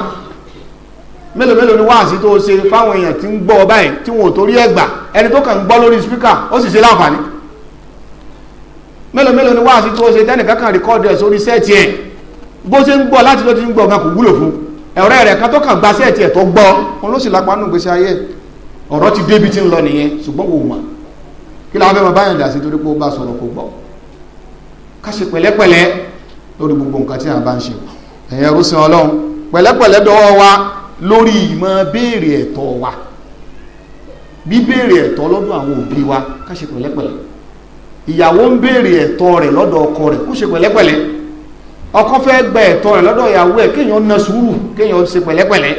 Mélòó mélòó ni wáàsí tó ṣe fáwọn èèyàn tí ń gbọ́ báyìí tí wọn ò torí ẹ̀ gbà, ẹni tó kàn ń gbọ́ lórí spíkà ó sì ṣe láǹfààní. Mélòó mélòó ni wáàsí tó ṣe tẹ́nìkan kan record ẹ̀ sórí set ẹ̀, bó ṣe ń gbọ́ láti ló ti ń gbọ́ gan kò wúlò fún ọ̀rẹ́ rẹ̀ kan tó kàn gba set ẹ̀ tó gbọ́ wọn, ló sì lápá nù gbèsè ayé. Ọ̀rọ̀ ti débi tí ń lọ nìyẹn, ṣùgbọ́n wò mà kí la fẹ́ máa báyàn dà sí torí pé ó bá sọ̀rọ̀ kò gbọ́. Ká ṣe pẹ̀lẹ́pẹ̀lẹ́ lórí gbogbo nǹkan tí a bá ń ṣe. Ẹ̀yẹ rúṣin Ọlọ́run, pẹ̀lẹ́pẹ̀lẹ́ dọwọ́ wa lórí ìmọ̀ béèrè ẹ̀tọ́ wa, bíbéèrè ẹ̀tọ́ lọ́dọ̀ àwọn òbí wa. Ká ṣe pẹ̀lẹ́pẹ̀lẹ́. Ìyàwó ń béèrè ẹ̀tọ́ rẹ̀ lọ́dọ̀ ọkọ rẹ̀, kó ṣe pẹ̀lẹ́pẹ̀lẹ́. Ọkọ fẹ́ gba ẹ̀tọ́ rẹ̀ lọ́dọ̀ ìyàwó ẹ̀, kéèyàn na sùúrù, kéèyàn ṣe pẹ̀lẹ́pẹ̀lẹ́.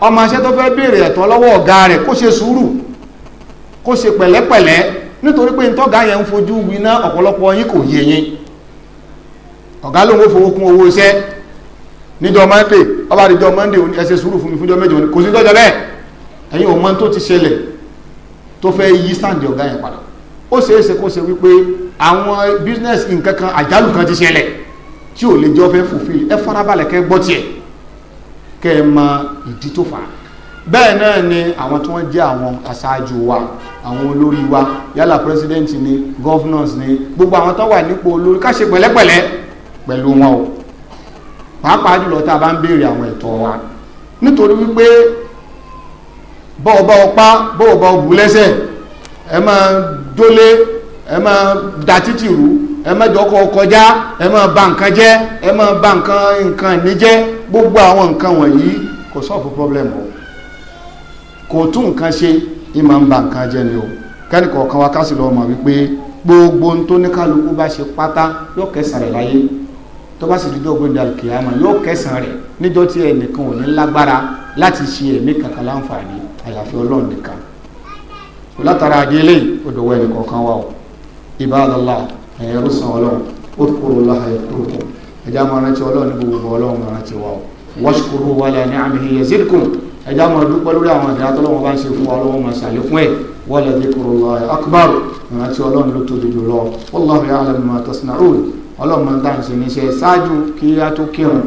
Ọmọ aṣẹ́ tó fẹ́ béèrè ẹ̀tọ́ lọ́wọ́ ọ̀gá rẹ̀, kó ṣe sùúrù, kó ṣe pẹ̀lẹ́pẹ̀lẹ́, nítorí pé ntọ́gá yẹn ń fojú winá ọ̀pọ̀lọpọ̀ yín kò yé yín. Ọ̀gá lòun ó fowó kún owó iṣẹ́ níjọ́ Monday, ọba àdìjọ́ Monday, ẹ ṣe sùúrù fún mi fúnjọ́ mẹ́jọ. Kò sí tọ́jọ́ bẹ́ẹ̀. Ẹ̀yin ò mọ tó ti ṣẹlẹ̀ tó fẹ́ yí stand ọ̀gá yẹn padà. Ó ṣeé ṣe kó ṣe wípé àwọn business nǹkan kan, àjálù kan ti ṣẹlẹ̀ tí ò lè jọ fẹ́ fulfill. Ẹ farabalẹ̀ kẹ́ gbọ́ tiẹ̀, kẹ́ ẹ mọ ìdí tó fà á. Bẹ́ẹ̀ náà ni àwọn tí wọ́n jẹ́ àwọn aṣáájú wa, àwọn olórí wa, yálà president ni, governors ni, gbogbo àwọn tó wà nípò olórí, ká ṣe pẹ̀lẹ́pẹ̀lẹ́ pẹ̀lú wọn o, pàápàá jùlọ tá a bá ń béèrè àwọn ẹ̀tọ́ wa, nítorí wípé bọ́ọ̀bọ́ ọpá, bọ́ọ̀bọ́ bù lẹ́sẹ̀, ẹ máa jólé, ẹ máa da títì rú, ẹ má jọ kọ́ kọjá, ẹ máa bà nǹkan jẹ́, ẹ máa bà nǹkan ní jẹ́. Gbogbo àwọn nǹkan wọ̀nyí kò solve problem o, kò tún nǹkan ṣe, ní máa ń bà nǹkan jẹ́ ni o. Kẹ́nì kọ̀ọ̀kan wa ká sì lọ́ọ́ mọ̀ wípé gbogbo ohun tó ní kálukú bá ṣe pátá, yóò kẹsàn rẹ̀ láyé. Tó bá sì dídọ́ gbé alkiyama, yóò kẹsàn rẹ̀ níjọ́ tí ẹnìkan ò ní lágbára láti ṣe ẹ̀mí kankan láǹfààní àyàfi Ọlọ́run nìkan. Látara àdéhìlẹ̀, odòwò ẹnì kọ̀ọ̀kan wa o. Ibadallah, ẹ̀yẹ rúṣan Ọlọ́run, udhkurullaha yadhkurkum. Ẹ̀já máa rántí Ọlọ́run ní gbogbo, Ọlọ́run máa rántí wa o. Washkuru ala ni'amihi yazidkum. Ẹ̀já máa dúpẹ́ lórí àwọn ìdá tọ́lọ́wọ́n bá ń ṣe fún wa, Ọlọ́run máa ṣàlékún ẹ̀. Wala dhikrullahi akbar. Ìrántí Ọlọ́run ló tóbi jùlọ. Wallahu ya'lamu ma tasna'un. Ọlọ́run máa ń tà ń ṣe níṣẹ́ ṣáájú kí á tó kírun.